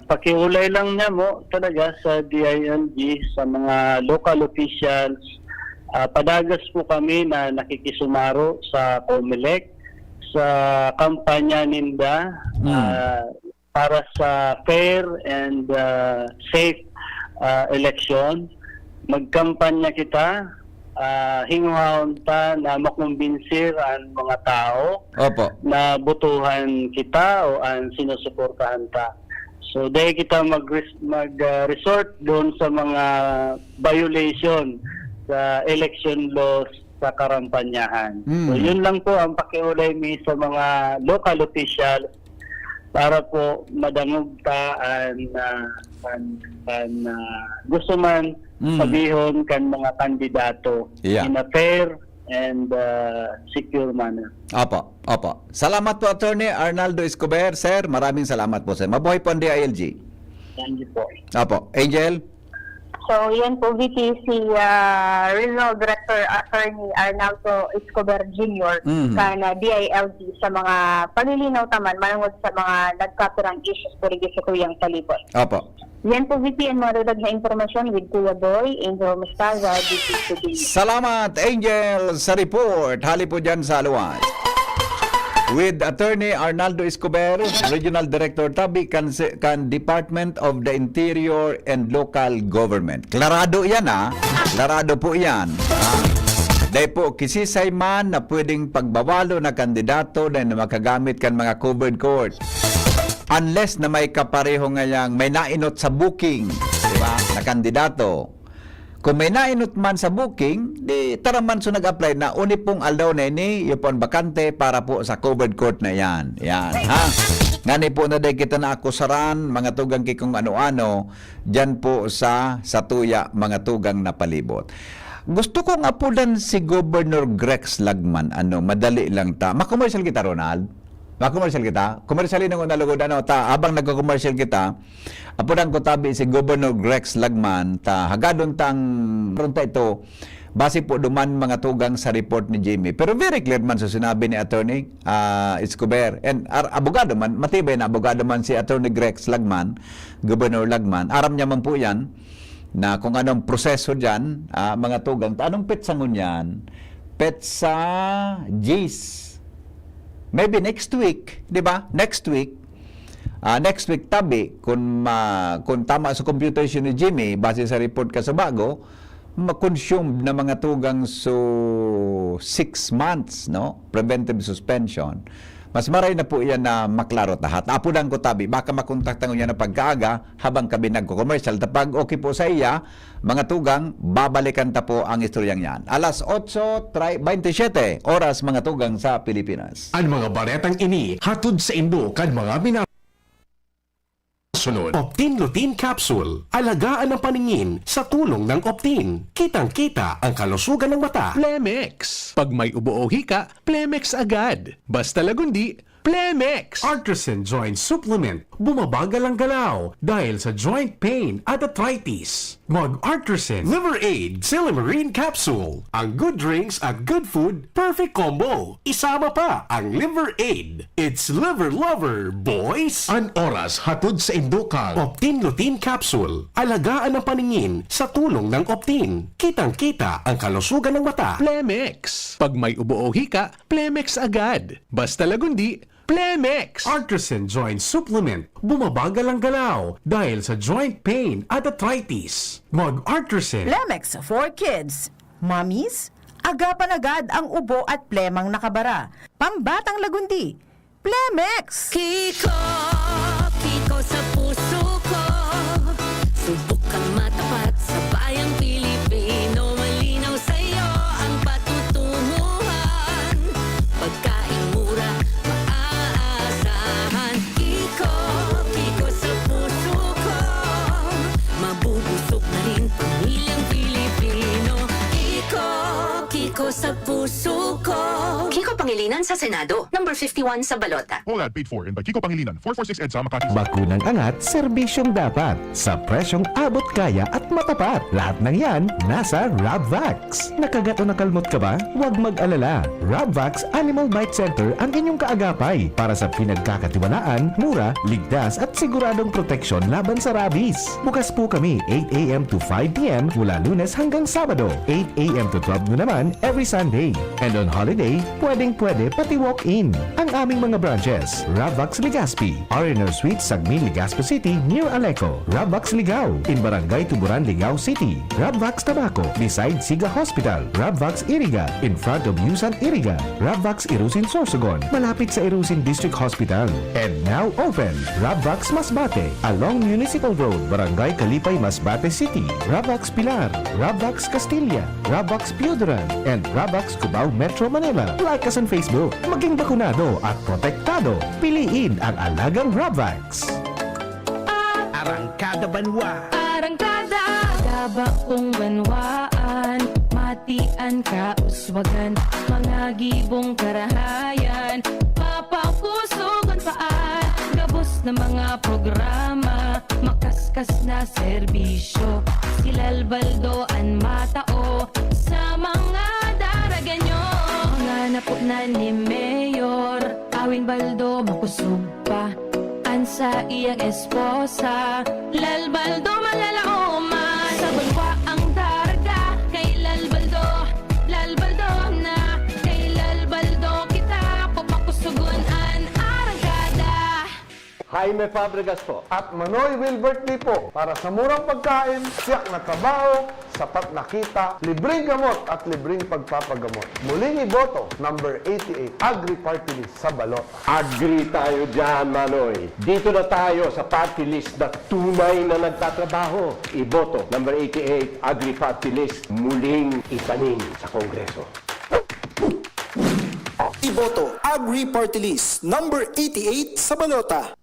pakiulay lang niya mo talaga sa D I L G, sa mga local officials, ah, padagas po kami na nakikisumaro sa Comelec, sa kampanya ninda, Mm. ah, para sa fair and, ah, safe, ah, election. Magkampanya kita, ah, hinguhaon ta na makumbinsir ang mga tao Opo. na botohan kita o ang sinusuportahan ta. So, dahil kita mag, mag, ah, resort doon sa mga violation sa election laws sa karampanyahan. So, Mm. yun lang po ang pakiulay mi sa mga local officials para po madangog ta an, ah, an, an, ah, gusto man Mm. sabihon kan mga kandidato Yeah. in a fair and, ah, secure manner. Opo, opo. Salamat po, Attorney Arnaldo Escobar. Sir, maraming salamat po, sir. Mabuhay po ang D I L G. Thank you po. Opo. Angel? So, yan po, V P, si ah, Regional Director Attorney Arnaldo Escobar Junior Mhm. kan ah, D I L G sa mga palilinaw taman manungod sa mga nagkapirang issues po rin sa tuyang palibot. Opo. Yan po, V P, ang mga dadag na impormasyon with Kuya Boy, Angel Mostaza, D P Cubin. Salamat, Angel, sa report. Hali po dyan sa Aluwas. With Attorney Arnaldo Escobar, Regional Director tabi kan, kan Department of the Interior and Local Government. Klarado yan, ha? Klarado po yan. Ha? Dahil po, kisisay man na pwedeng pagbawalo na kandidato na makagamit kan mga covered court. Unless na may kapareho ngayang may nainot sa booking, di ba, na kandidato. Kung may nainot man sa booking, di tara man so nag-apply na uni pong aldaw na ini, yun po ang bakante para po sa covered court na yan. Yan, ha? Ngani po na dahil kita na akusaran, mga tugang ki kung ano-ano, dyan po sa, sa tuya, mga tugang na palibot. Gusto kong apudan si Governor Grex Lagman, ano, madali lang ta. Makomersyal kita, Ronald? Makomersyal kita? Komersyalin ang unalugod, ano, ta, habang nagko-commercial kita, apudan ko tabi si Governor Grex Lagman, ta, hagadon tang, ron ta ito, base po duman mga tugang sa report ni Jimmy. Pero very clear man sa sinabi ni Attorney ah, Escobar. And ar- abogado man, matibay na abogado man si Attorney Grex Lagman, Governor Lagman. Aram niya man po yan. na kung anong proseso diyan, ah, mga tugang. Anong petsa ngunyan? Petsa diyes. Maybe next week, di ba? Next week. Ah, next week, tabi, kung ma-, kung tama sa computation ni Jimmy, base sa report ka sa bago, ma-consumed na mga tugang so six months, no? Preventive suspension. Mas maray na po yan na maklaro tahat. Apo lang ko tabi, baka makontaktan ko niya na pagkaaga habang kami nagko-commercial. Tapag okay po sa iya, mga tugang, babalikan ta po ang istoryang yan. Alas otso twenty-seven oras, mga tugang, sa Pilipinas. Ang mga baretang ini hatod sa indo kan mga mina-, sunod. Optin Lutein Capsule. Alagaan ang paningin sa tulong ng Optin. Kitang-kita ang kalusugan ng mata. Plemex. Pag may ubo o hika, Plemex agad. Basta lagundi, Plemex. Artisan Joint Supplement. Bumabagal ang galaw dahil sa joint pain at arthritis. Mag Artisan Liver Aid Silymarin Capsule. Ang good drinks at good food, perfect combo. Isama pa ang Liver Aid. It's Liver Lover, boys! An oras hatod sa indo kan Optin Lutein Capsule. Alagaan ang paningin sa tulong ng Optin. Kitang-kita ang kalusugan ng mata. Plemex. Pag may ubo o hika, Plemex agad. Basta lagundi, Plemex. Artisan Joint Supplement. Bumabagal ang galaw dahil sa joint pain at arthritis. Mag Artisan. Plemex for kids. Mommies, agapan agad ang ubo at plemang nakabara. Pambatang lagundi, Plemex. Kiko, Kiko sa puso ko. Subok kang matapat sa bayang Pilipino. Malinaw sa'yo ang patutunguhan. Pagkain mura, maaasahan. Kiko, Kiko sa puso ko. Mabubusog na rin pamilyang Pilipino. Kiko, Kiko sa puso ko. Kiko Pangilinan sa Senado, number fifty-one sa balota. All ad paid for and by Kiko Pangilinan, four four six EDSA, Makati. Bakunang angat, serbisyong dapat, sa presyong abot kaya at matapat. Lahat ng yan, nasa Rabvax. Nakagat o nakalmot ka ba? Huwag mag-alala. Rabvax Animal Bite Center ang inyong kaagapay para sa pinagkakatiwalaan, mura, ligtas at siguradong proteksyon laban sa rabies. Bukas po kami eight a m to five p m mula Lunes hanggang Sabado, eight a m to twelve noon naman every Sunday. And on holiday, pwedeng-pwede pati walk-in. Ang aming mga branches, Rabvax Legazpi, R and R Suite, Sagmin, Legazpi City, near Aleco. Rabvax Ligao, in Barangay Tuburan, Ligao City. Rabvax Tabaco, beside Siga Hospital. Rabvax Iriga, in front of Yusan Iriga. Rabvax Irusin Sorsogon, malapit sa Irusin District Hospital. And now open, Rabvax Masbate, along Municipal Road, Barangay Kalipay, Masbate City. Rabvax Pilar, Rabvax Castilla, Rabvax Pioduran, and Rabvax Cubao, Metro Manila. Like us on Facebook. Maging bakunado at protektado. Piliin ang alagang Rabvax. Arangkada Banwa. Arangkada! Gaba kong banwaan, matian kauswagan, mga gibong karahayan, papakusugon paan, gabos na mga programa, makaskas na serbisyo, si Lalbaldo an matao sa mga daraganyo. Mga napunan ni Mayor Awin Baldo, makusog pa an saiyang esposa, Lalbaldo, malalaoman. Sa banwa ang daraga kay Lalbaldo, Lalbaldo na kay Lalbaldo kita, papakusugon an arangkada. Jaime Fabregas po. At Manoy Wilbert Di po. Para sa murang pagkain, tiyak na trabaho, sapat na kita, libreng gamot at libreng pagpapagamot. Muling iboto, number eighty-eight, Agri Party List sa balota. Agree tayo dyan, Manoy. Dito na tayo sa party list na tunay na nagtatrabaho. Iboto, number eighty-eight, Agri Party List, muling itanim sa Kongreso. Iboto, Agri Party List, number eighty-eight sa balota.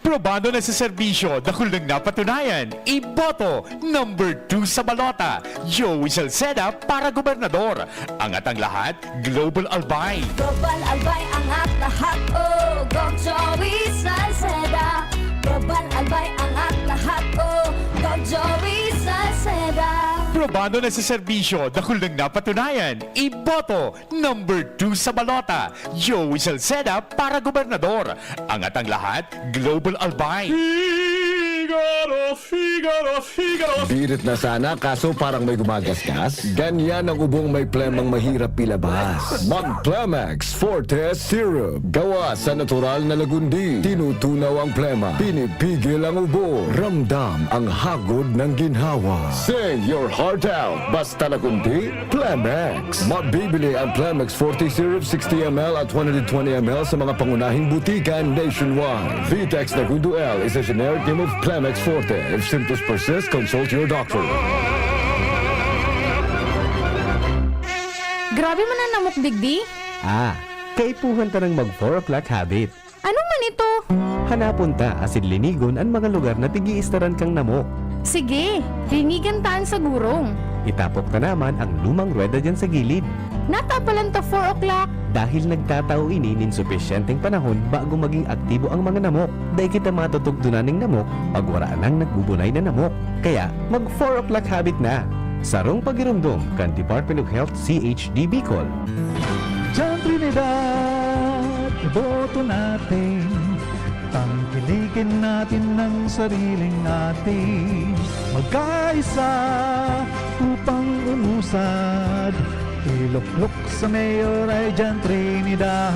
Probado na sa serbisyo, dakul nang napatunayan. Iboto, number two sa balota, Joey Salceda para gobernador. Angat ang lahat, Global Albay. Global Albay, angat lahat, oh, Gov Joey Salceda. Global Albay, angat lahat, oh, Gov Joey Salceda. Probado na sa serbisyo, dakul nang napatunayan. Iboto, number two sa balota, Joey Salceda para gobernador. Angat ang lahat, Global Albay. Figaro, Figaro, Figaro. Birit na sana, kaso parang may gumagasgas. Ganyan ang ubong may plemang mahirap ilabas. Mag Plemex Forte Syrup. Gawa sa natural na lagundi. Tinutunaw ang plema. Pinipigil ang ubo. Ramdam ang hagod ng ginhawa. Sing your heart out. Basta lagundi, Plemex. Mabibili ang Plemex Forte Syrup sixty M L at one hundred twenty M L sa mga pangunahing butika nationwide. Vitex Nagundo L is a generic name of Plemex Forte. If symptoms persist, consult your doctor. Grabe man an namok digdi. Ah, kaipuhan ta nang mag four o'clock habit. Ano man ito? Hanapon ta asin linigon an mga lugar na pig-iistaran kang namok. Sige, linigan ta an sagurong. Itapok ta naman ang lumang ruweda diyan sa gilid. Natapalan ta four o'clock. Dahil nagtatao ini nin supisyenteng panahon bago maging aktibo ang mga namok. Dai kita matutugdonan ning namok pag wara nang nagbubunay na namok. Kaya, mag four o'clock habit na. Sarong pagiromdom kan Department of Health C H D Bicol. Diyan Trinidad, iboto natin. Tangkilikin natin ang sariling atin. Magkaisa upang umusad. Iluklok sa mayor ay Diyan Trinidad.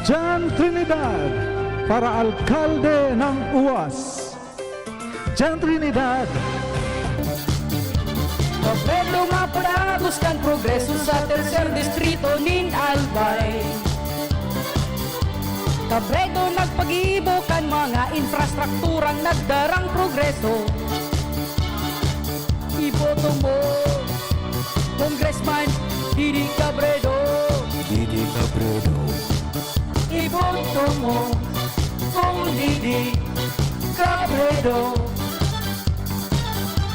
Diyan Trinidad, para alkalde ng uwas. Diyan Trinidad. Pabedro nga padagos kan progreso sa tercer distrito nin Albay. Kabredo nagpagibo kan mga infrastrukturang nagdarang progreso. Iboto mo, Congressman Didi Cabredo. Didi Cabredo. Iboto mo, Cong Didi Cabredo.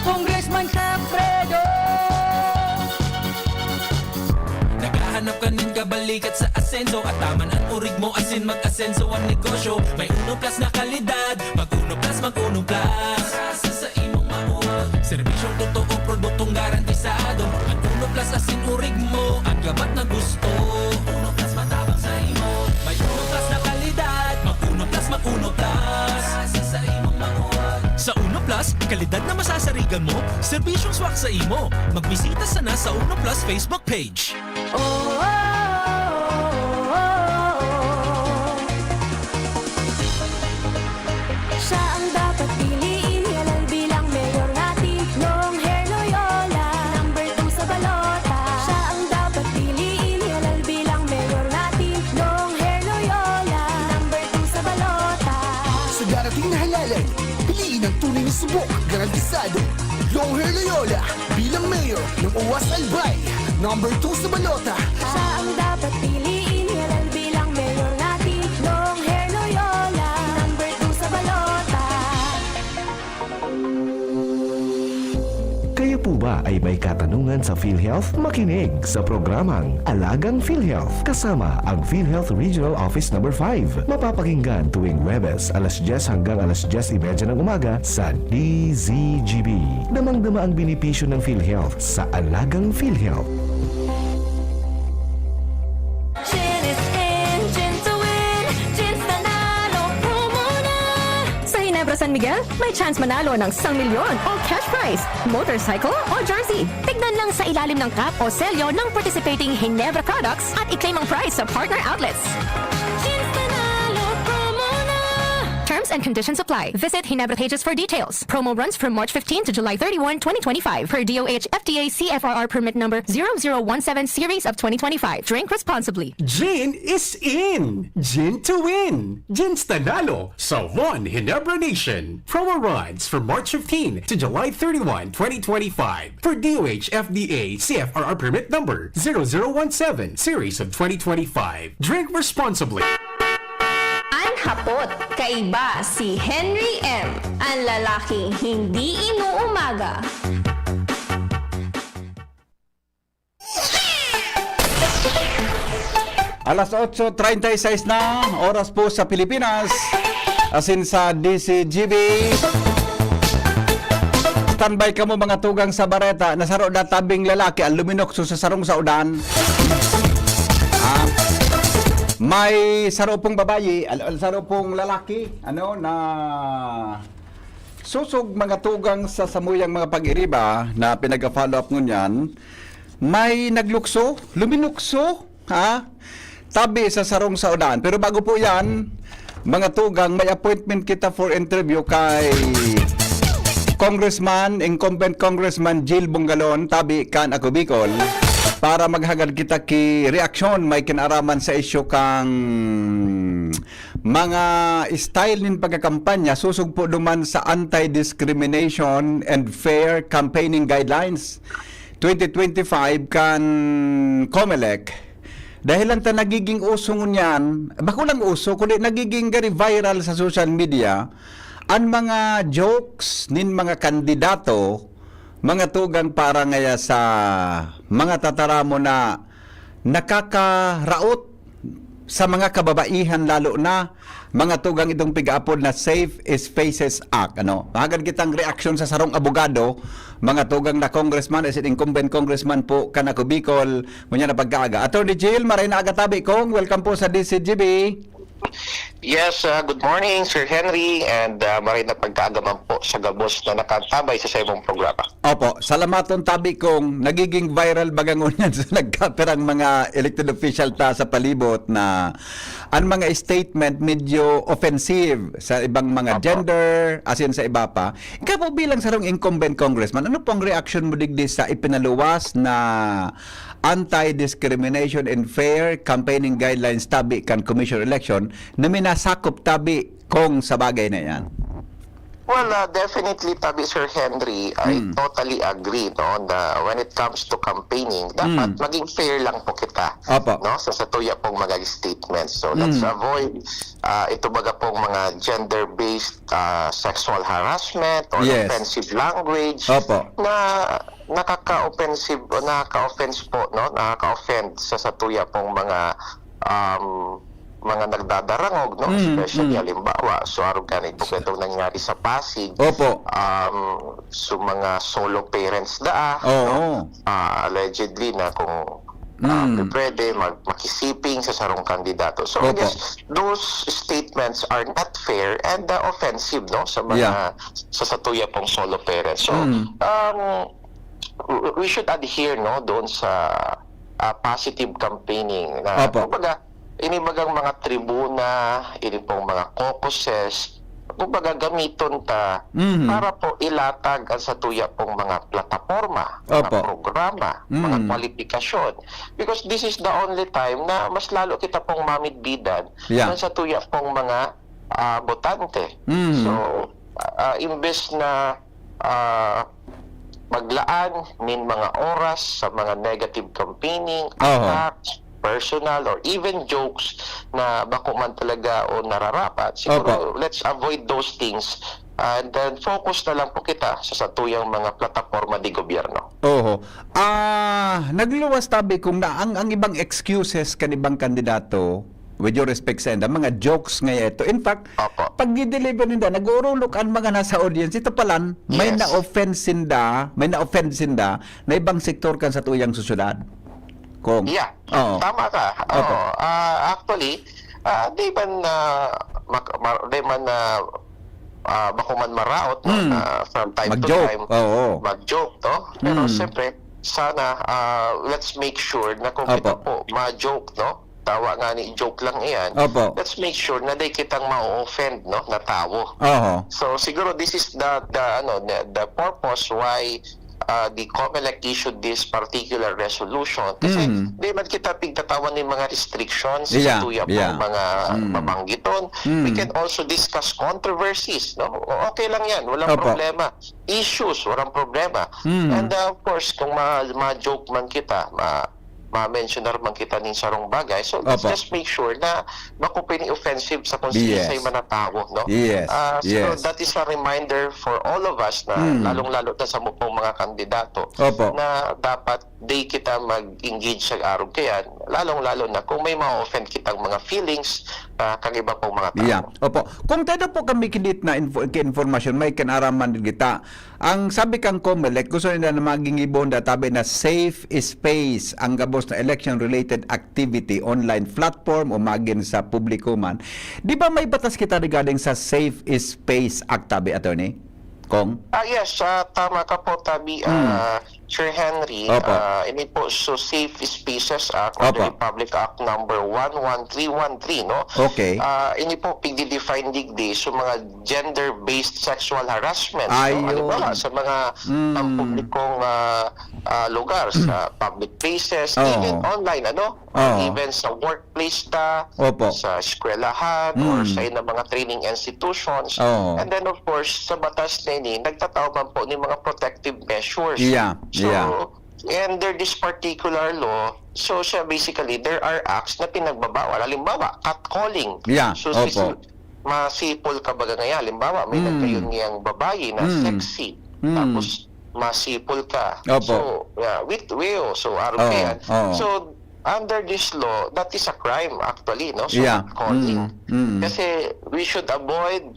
Congressman Cabredo. Naghahanap ka nin kabalikat sa asenso, at taman an urig mo asin mag-asenso an negosyo. May Uno Plus na kalidad, mag Uno Plus, mag Uno Plus. Sa, sa imong mauwag. Serbisyong totoo, produktong garantisado. Ang Uno Plus asin urig mo, ang gabat na gusto. Uno Plus matabang sa imo. May Uno Plus na kalidad, mag Uno Plus, mag Uno Plus. Sa, sa imong mauwag. Sa Uno Plus, kalidad na masasarigan mo, serbisyong swak sa imo. Magbisita sana sa Uno Plus Facebook page. Oh, oh, oh, oh, oh. Siya ang dapat piliin, halal bilang mayor natin, Nong Her Loyola, number two sa balota. Siya ang dapat piliin, halal bilang mayor natin, Nong Her Loyola, number two sa balota. Sa darating na halalan, piliin ang tunay na subok, garantisado. Nong Her Loyola, bilang mayor ng Uwas Albay, number two sa balota. Siya ang dapat piliin, halal bilang mayor natin, Nong Her Loyola, number two sa balota. Kayo po ba ay may katanungan sa PhilHealth? Makinig sa programang Alagang PhilHealth kasama ang PhilHealth Regional Office Number five. Mapapakinggan tuwing Huwebes, alas dyes hanggang alas dyes y media ng umaga sa D Z G B. Damang-dama ang benepisyo ng PhilHealth sa Alagang PhilHealth. Gin is in, gin to win, Gin's Nanalo promo na! Sa Ginebra San Miguel, may chance manalo ng isang milyon o cash prize, motorcycle o jersey. Tignan lang sa ilalim ng cap o selyo ng participating Ginebra products at i-claim ang prize sa partner outlets. Gin's Nanalo promo na! Terms and conditions apply. Visit Ginebra pages for details. Promo runs from March fifteen to July thirty-one, twenty twenty-five, per D O H F D A C F R R permit number zero zero one seven series of twenty twenty-five. Drink responsibly. Gin is in! Gin to win! Gin's Nanalo sa One Ginebra Nation. Promo runs from March fifteen to July thirty-one, twenty twenty-five, per D O H F D A C F R R permit number zero zero one seven series of twenty twenty-five. Drink responsibly. An hapot, kaiba si Henry M, an lalaking hindi inuumaga. Alas otso treinta y seis na, oras po sa Pilipinas, asin sa D Z G B. Standby kamo, mga tugang sa bareta, na saro na tabing lalaki ang luminukso sa sarong saudan. Ah. May saro pong babayi, al-, al-, saro pong lalaki, ano, na susog mga tugang sa samuyang mga pag-iriba na pinag-follow up ngunyan. May naglukso, luminukso, ha? Tabi sa sarong saodan. Pero bago po yan, mga tugang, may appointment kita for interview kay Congressman, incumbent Congressman Jil Bongalon, tabi kan Ako Bicol, para maghagad kita ki reaksyon may kinaraman sa isyu kang mga style nin pagkakampanya susog po duman sa Anti-Discrimination and Fair Campaigning Guidelines twenty twenty-five kan Comelec. Dahil lang ta nagiging uso ngunyan, bako lang uso, kundi nagiging gari viral sa social media, an mga jokes nin mga kandidato, mga tugang para ngaya sa mga tataramon na nakakaraot sa mga kababaihan, lalo na mga tugang itong pigaapod na Safe Spaces Act, ano. Hagad kitang reaksyon sa sarong abogado, mga tugang na congressman, as in incumbent congressman po, kan Ako Bicol, ngunyan na pagkaaga. Attorney Jill, maray na aga tabi kong, welcome po sa D C G B. Yes, uh, good morning, Sir Henry, and, uh, maray na pagkaaga man po sa gabos na nakatabay sa saimong programa. Opo, salamaton tabi kong nagiging viral baga ngunyan sa nagkapirang mga elected official ta sa palibot na an mga statement medyo offensive sa ibang mga Opo. gender, asin sa iba pa. Ikaw po bilang sarong incumbent congressman, ano po ang reaksyon mo digdi sa ipinaluwas na Anti-Discrimination and Fair Campaigning Guidelines tabi kan Commission on Election na minasakop tabi kong sa bagay na yan? Well, uh, definitely, tabi Sir Henry, I Hmm. totally agree, no, na when it comes to campaigning, dapat Hmm. maging fair lang po kita, Opo. no, sa, sa tuya pong mga statements. So, let's Hmm. avoid, uh, ito baga pong mga gender-based, uh, sexual harassment or Yes. offensive language Opo. na nakaka-offensive o nakaka-offense po, no, nakaka-offend sa, sa tuya pong mga, um, mga nagdadarangog, no? Mm, Especially, mm. halimbawa, so, arog gani po itong nangyari sa Pasig. Opo. Um, so, mga solo parents daa, Oo. no? Ah, allegedly na kung, ah, Mm. pwede mag-, makisiping sa sarong kandidato. So, I Opo. guess those statements are not fair and, uh, offensive, no? Sa mga, Yeah. sa, sa tuya pong solo parents. So, Mm. um, w-, we should adhere, no, doon sa, ah, positive campaigning na, Opo. kumbaga, ini bagang mga tribuna, ini pong mga caucuses, kumbaga, gamiton ta Mhm. para po ilatag ang satuya pong mga plataporma, mga Opo. programa, mga Mm. kwalipikasyon. Because this is the only time na mas lalo kita pong mamidbidan Yeah. ng satuya pong mga, ah, botante. Mm. So, ah, imbes na, ah, maglaan nin mga oras sa mga negative campaigning, Oho. attacks, personal, or even jokes na bako man talaga o nararapat, siguro, Opo. let's avoid those things and then focus na lang po kita sa satuyang mga plataporma de gobyerno. Oho. Ah, nagluwas tabi kung na ang, ang ibang excuses kan ibang kandidato, with your respect sa inda, mga jokes nga ito. In fact, Opo. pag deliver ninda, nag-uurulok ang mga nasa audience. Ito palan, may Yes. na-offend sinda, may na-offend sinda na ibang sektor kan satuyang sosyedad. Kung, Yeah. oo. Tama ka. Opo. Oo. Ah, actually, ah, di man, ah, mak-, mar-, di man, ah, ah, bako man maraot, no, Mm. na from time to Mag-joke. time, Oo. mag-joke, no? Pero Mm. siyempre, sana, ah, let's make sure na kung Opo. kita po ma-joke, no? Tawa nga ni joke lang iyan. Opo. Let's make sure na di kitang ma-offend, no, na tawo. Oho. So, siguro this is the, the, ano, the, the purpose why, ah, the Comelec issued this particular resolution. Kasi Mm. di man kita pigtatawan ng mga restrictions Yeah, sa tuya pong yeah. mga Mm. mabanggiton. Mm. We can also discuss controversies, no? O, okay lang yan, walang Opo. problema. Issues, walang problema. Mm. And, uh, of course, kung ma-, ma-joke man kita, ma-, ma-mentionar man kita nin sarong bagay, so let's Opo. just make sure na bako pini-offensive sa kung Yes. siisay man na tawo, no? Yes, Ah, so yes. that is a reminder for all of us na Mm. lalong-lalo na sa mupong mga kandidato Opo. na dapat di kita mag-engage sa arog kayan, lalong-lalo na kung may ma-offend kitang mga feelings, ah, kan iba pong mga tao. Yeah. Opo. Kung tayo po kami kinit na info, ka-informasyon, may kanaraman din kita. Ang sabi kang Comelec, gusto nila na maging ibon da tabi na safe space ang gabos na election-related activity, online platform o magin sa publiko man. Di ba may batas kita regarding sa Safe Space Act, tabi, attorney? Kong? Ah, yes, ah, tama ka po, Tabi, ah, Sir Henry. Opo. Ah, ini po, so Safe Spaces Act or the Opo. Republic Act number one one three one three, no? Okay. Ah, ini po, pigdi-define digdi sa mga gender-based sexual harassment, no? Ayun. Halimbawa, sa mga Mm. pampublikong ah, ah, lugar, sa public places, Oo. even online, ano? Oo. Even sa workplace ta, Opo. sa eskwelahan, or Mm. sa ilang mga training institutions. Oo. And then, of course, sa batas na ini, nagtatao man po ng mga protective measures. Yeah, So, yeah. under this particular law, so siya basically, there are acts na pinagbabawal. Halimbawa, catcalling. Yeah, So, opo. si, masipol ka baga ngayon. Halimbawa, may Mm. nagkayon niyang babae na Mm. sexy. Mm. Tapos, masipol ka. Opo. So, yeah, with Weo, so araw Oo, kaya. oo. So, under this law, that is a crime actually, no? So, Yeah. calling. Mm, mm. Kasi we should avoid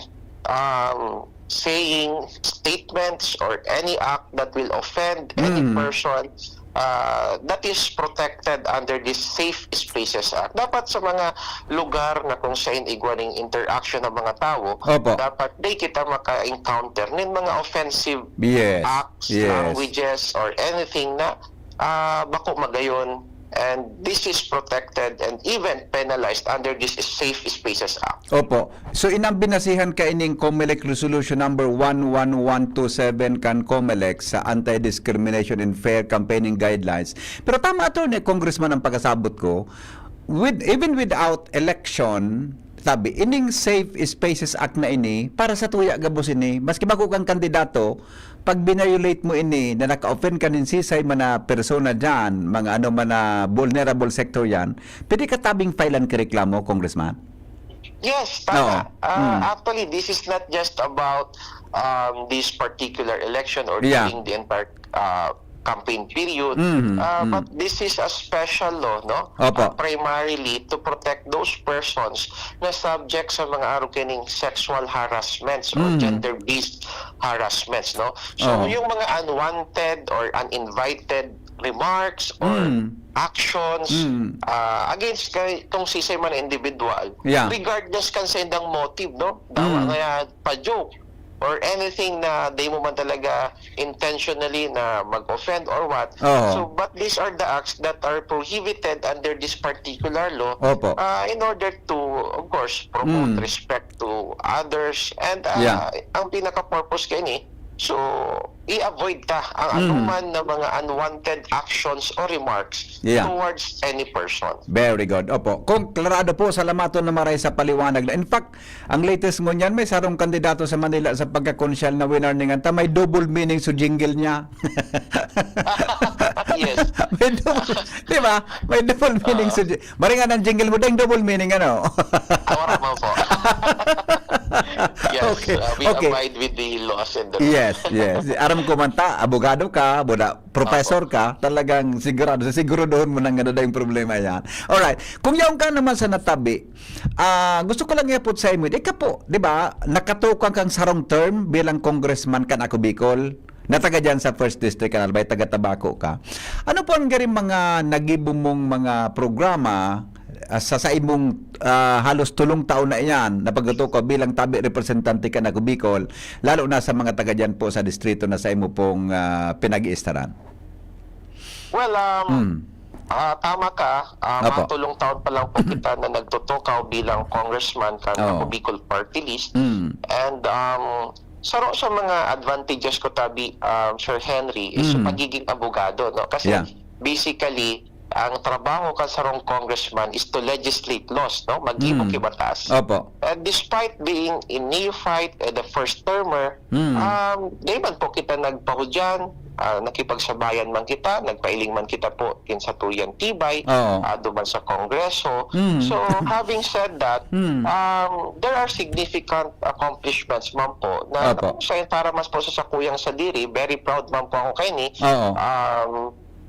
um, saying statements or any act that will offend any Mm. person uh, that is protected under this Safe Spaces Act. Dapat sa mga lugar na kung saan igwaning interaction ng mga tao, Opo. dapat di kita maka-encounter ng mga offensive Yes. acts, Yes. languages, or anything na ah, bako magayon. And this is protected and even penalized under this Safe Spaces Act. Opo. So, inang binasihan ka ining Comelec Resolution number one one one two seven kan Comelec sa Anti-Discrimination and Fair Campaigning Guidelines. Pero tama, Attorney, Congressman, ang pagkasabot ko, with, even without election, sabi, ining Safe Spaces Act na ini, para sa tuya gabos ini, maski bako kang kandidato, pag binayolate mo ini, na naka-offend ka nin sisay man na persona dyan, mga ano man na vulnerable sector yan, pwede ka tabing file-an ka reklamo, Congressman? Yes, tama. Oo. Ah, Mm. Actually, this is not just about um, this particular election or Yeah. during the entire uh, campaign period. Mm, Uh, mm. But this is a special law, no? Opo. Uh, primarily to protect those persons na subject sa mga arog kining sexual harassments or Mm. gender-based harassments, no? So, Oo. Yung mga unwanted or uninvited remarks or Mm. actions Mm. uh, against kay itong sisay man na individual, Yeah. regardless kan sa indang motive, no? Dawa Mm. kaya pa-joke or anything na di mo man talaga intentionally na mag-offend or what. Oo. So, but these are the acts that are prohibited under this particular law Opo. uh, in order to, of course, promote Mm. respect to others. And uh, Yeah. Ang pinaka-purpose kaini, so, i-avoid ta ang Mm. anuman na mga unwanted actions or remarks Yeah. towards any person. Very good. Opo. Kung klarado po, salamaton na maray sa paliwanag na. In fact, ang latest ngunyan, may sarong kandidato sa Manila sa pagkakonsyal na winner ni Nganta, may double meaning sa jingle niya. Yes. May double, di ba? May double meaning sa ji-, maringan ang jingle mo, dahil double meaning, ano? Awara mo po. Yes, Okay, uh, we okay. Abide with the laws and the rules. Yes, yes. Aram ko man ta, abogado ka, buda, professor ka, talagang sigurado, siguraduhon mo nang ano na yung problema yan. Alright. Kung yaon ka naman sa natabi, ah, gusto ko lang iapot sa imo, ika po, di ba, nakatukang kang sarong term bilang congressman kan Ako Bicol, na taga dyan sa First District, kan Albay, taga Tabaco ka. Ano po ang garing mga nagibo mong mga programa ah, sa, sa imong ah, halos tulong taon na iyan na pagtutukaw bilang tabi representante kan Ako Bicol, lalo na sa mga taga dyan po sa distrito na sa imo pong ah, pinag-iistaran? Well, um, Mm. ah, tama ka. Ah, Apo. Mga tulong taon pa lang po kita na nagtutukaw bilang congressman kan Oo. Ako Bicol Party List. Mm. And um, saro sa mga advantages ko tabi, um, Sir Henry, is yung Mm. pagiging abogado, no? Kasi Yeah. basically, ang trabaho kan sarong congressman is to legislate laws, no? Maggibo Mm. ki batas. Opo. And despite being a neophyte, eh, the first termer, Mm. um, di man po kita nagpahudyan, ah, nakipagsabayan man kita, nagpailing man kita po kin sa tuyang tibay, Oo. ah, duman sa Kongreso. Mm. So, having said that, Mm. um, there are significant accomplishments man po na Opo. kung saan para mas po sa sakuyang sadiri, very proud man po ako kaini. Oo. Um,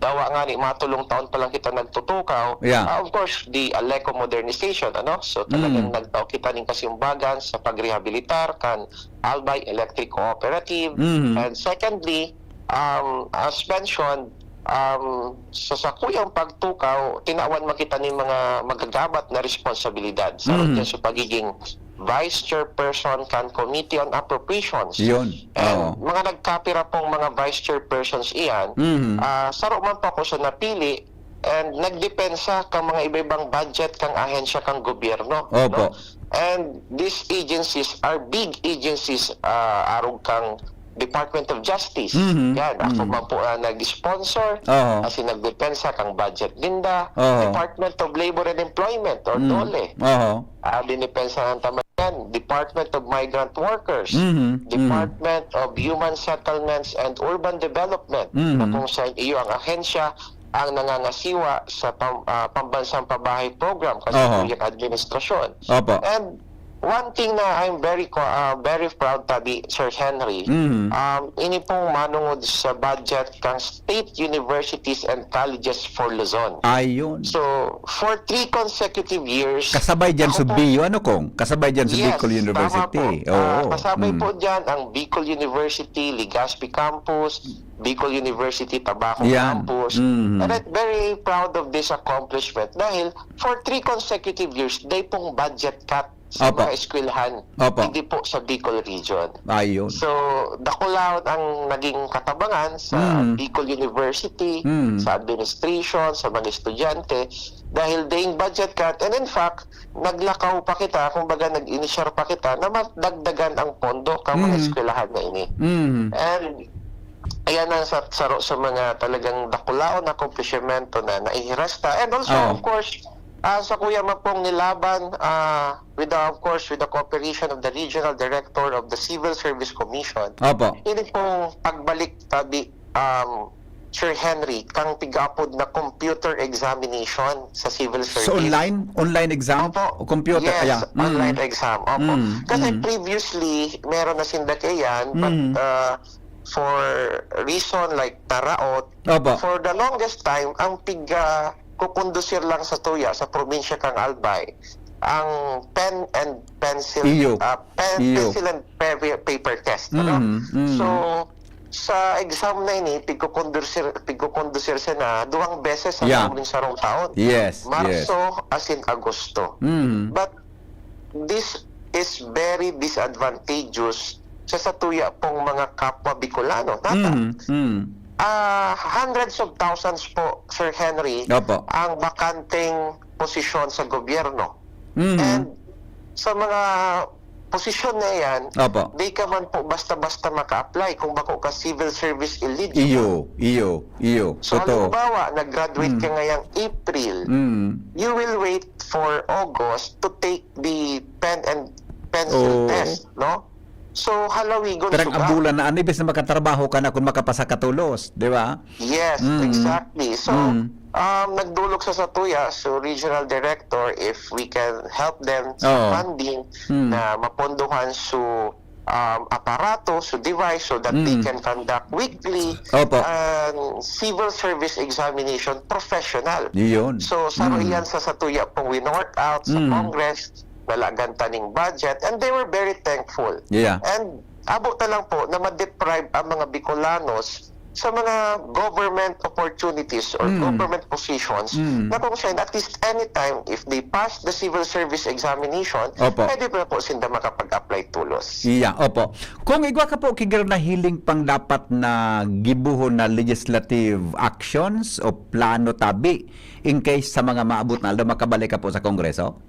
dawa nga ni matulong taon pa lang kita nagtutukaw, Yeah. ah, of course, the Aleco modernization, ano? So, talagang Mm. nagtao kita ning kasimbagan sa pagrehabilitar kan Albay Electric Cooperative. Mhm. And secondly, um, as mentioned, um, sa sakuyang pagtukaw, tinawan man kita ning mga magagabat na responsibilidad. Sa Mhm. sa pagiging Vice Chairperson kan Committee on Appropriations. Yun. And Oo. mga nagkapira pong mga Vice Chairpersons iyan, Mhm. ah, saro man po ako sa napili and nagdepensa kan mga iba-ibang budget kan ahensya kan gobyerno, Opo. no? And these agencies are big agencies, ah, arog kan Department of Justice. Mhm. Yan, ako Mhm. man po ang nag-sponsor, Oho. kasi nagdepensa kan budget ninda. Oho. Department of Labor and Employment or Mm. DOLE. Oho. Ah, dinipensahan ta man yan. Department of Migrant Workers, Mhm, mhm. Department of Human Settlements and Urban Development, Mhm. na kung saan iyo ang ahensya ang nangangasiwa sa pam-, ah, pambansang pabahay program, Oho. kasalukuyan administrasyon. Opo. And one thing na I'm very co-, ah, very proud tabi, Sir Henry, Mhm. um, ini pong manungod sa budget kan State Universities and Colleges for Luzon. Ayun. So, for three consecutive years, Kasabay dyan ako sa po BIU, ano, Kong? Kasabay dyan sa Yes, Bicol tama University. po. Ah, Oo. kasabay Mm. po dyan ang Bicol University, Legazpi Campus, Bicol University, Tabaco Yan. Campus. Mm. And I'm very proud of this accomplishment dahil for three consecutive years, day pong budget cut sa Opo. mga eskwelahan, Opo. hindi po sa Bicol region. Ayun. So, dakulaon ang naging katabangan sa Mm. Bicol University, Mm. sa administration, sa mga estudyante, dahil dayong budget cut. And in fact, naglakaw pa kita, kumbaga nag-inisyar pa kita na madagdagan ang pondo kan mga Mm. eskwelahan na ini. Mm. And ayan ang sa, saro sa mga talagang dakulaon na akomplishmento na naihiras ta. And also, Oo. of course, ah, sa kuya man pong nilaban, ah, with the, of course, with the cooperation of the Regional Director of the Civil Service Commission, Opo. ini pong pagbalik tabi, um, Sir Henry, kang pigaapod na computer examination sa civil So, service. online? Online exam? Opo. O computer? Yes, Ayan. Mm. online exam. Opo. Mm, Kasi mm. previously, meron na sinda kaiyan, but, Mm. uh, for reason like taraot, Opo. for the longest time, ang piga kukondusir lang sa tuya sa probinsya kang Albay, ang pen and pencil, Iyo. ah, pen, Iyo. pencil and pe-, paper test, ano? Mm, mm. So, sa exam na ini, pigkukondusir, pigkukondusir siya na duwang beses sa Yeah. loob ng sarong taon. Yes, Marso yes. asin Agosto. Mm. But this is very disadvantageous sa satuya pong mga kapwa Bicolano. Nata, Mm, mm. ah, hundreds of thousands po, Sir Henry, Opo. ang bakanteng posisyon sa gobyerno. Mm. And sa mga posisyon na yan, Opo. di ka man po basta-basta maka-apply kung bako ka civil service eligible. Iyo, iyo, iyo. So, Totoo. halimbawa, nag-graduate Mm. ka ngayang April, Mm. you will wait for August to take the pen and pencil Oo. test, no? So, halawigon Pirang suga. ambulan na, ano, imbes na makatrabaho ka na kung makapasa ka tolos, di ba? Yes, Mm. exactly. So, Mm. um, nagdolok sa satuya, so regional director, if we can help them sa Oo. funding Mm. na mapondohan so, um, aparato, so device, so that they Mm. can conduct weekly Opo. um, civil service examination professional. Iyon. So, saro Mm. iyan sa satuya pong win-work out sa Mm. Congress, nalagan ta ning budget, and they were very thankful. Yeah. And abo ta lang po na ma-deprive ang mga Bicolanos sa mga government opportunities or Mm. government positions Mm. na kung saan at least anytime, if they pass the civil service examination, Opo. pwede pa po sinda makapag-apply tulos. Iya, opo. Kung igwa ka po, ki garo nahiling pang dapat na gibohon na legislative actions o plano tabi in case sa mga maabot na aldaw, makabalik ka po sa Kongreso?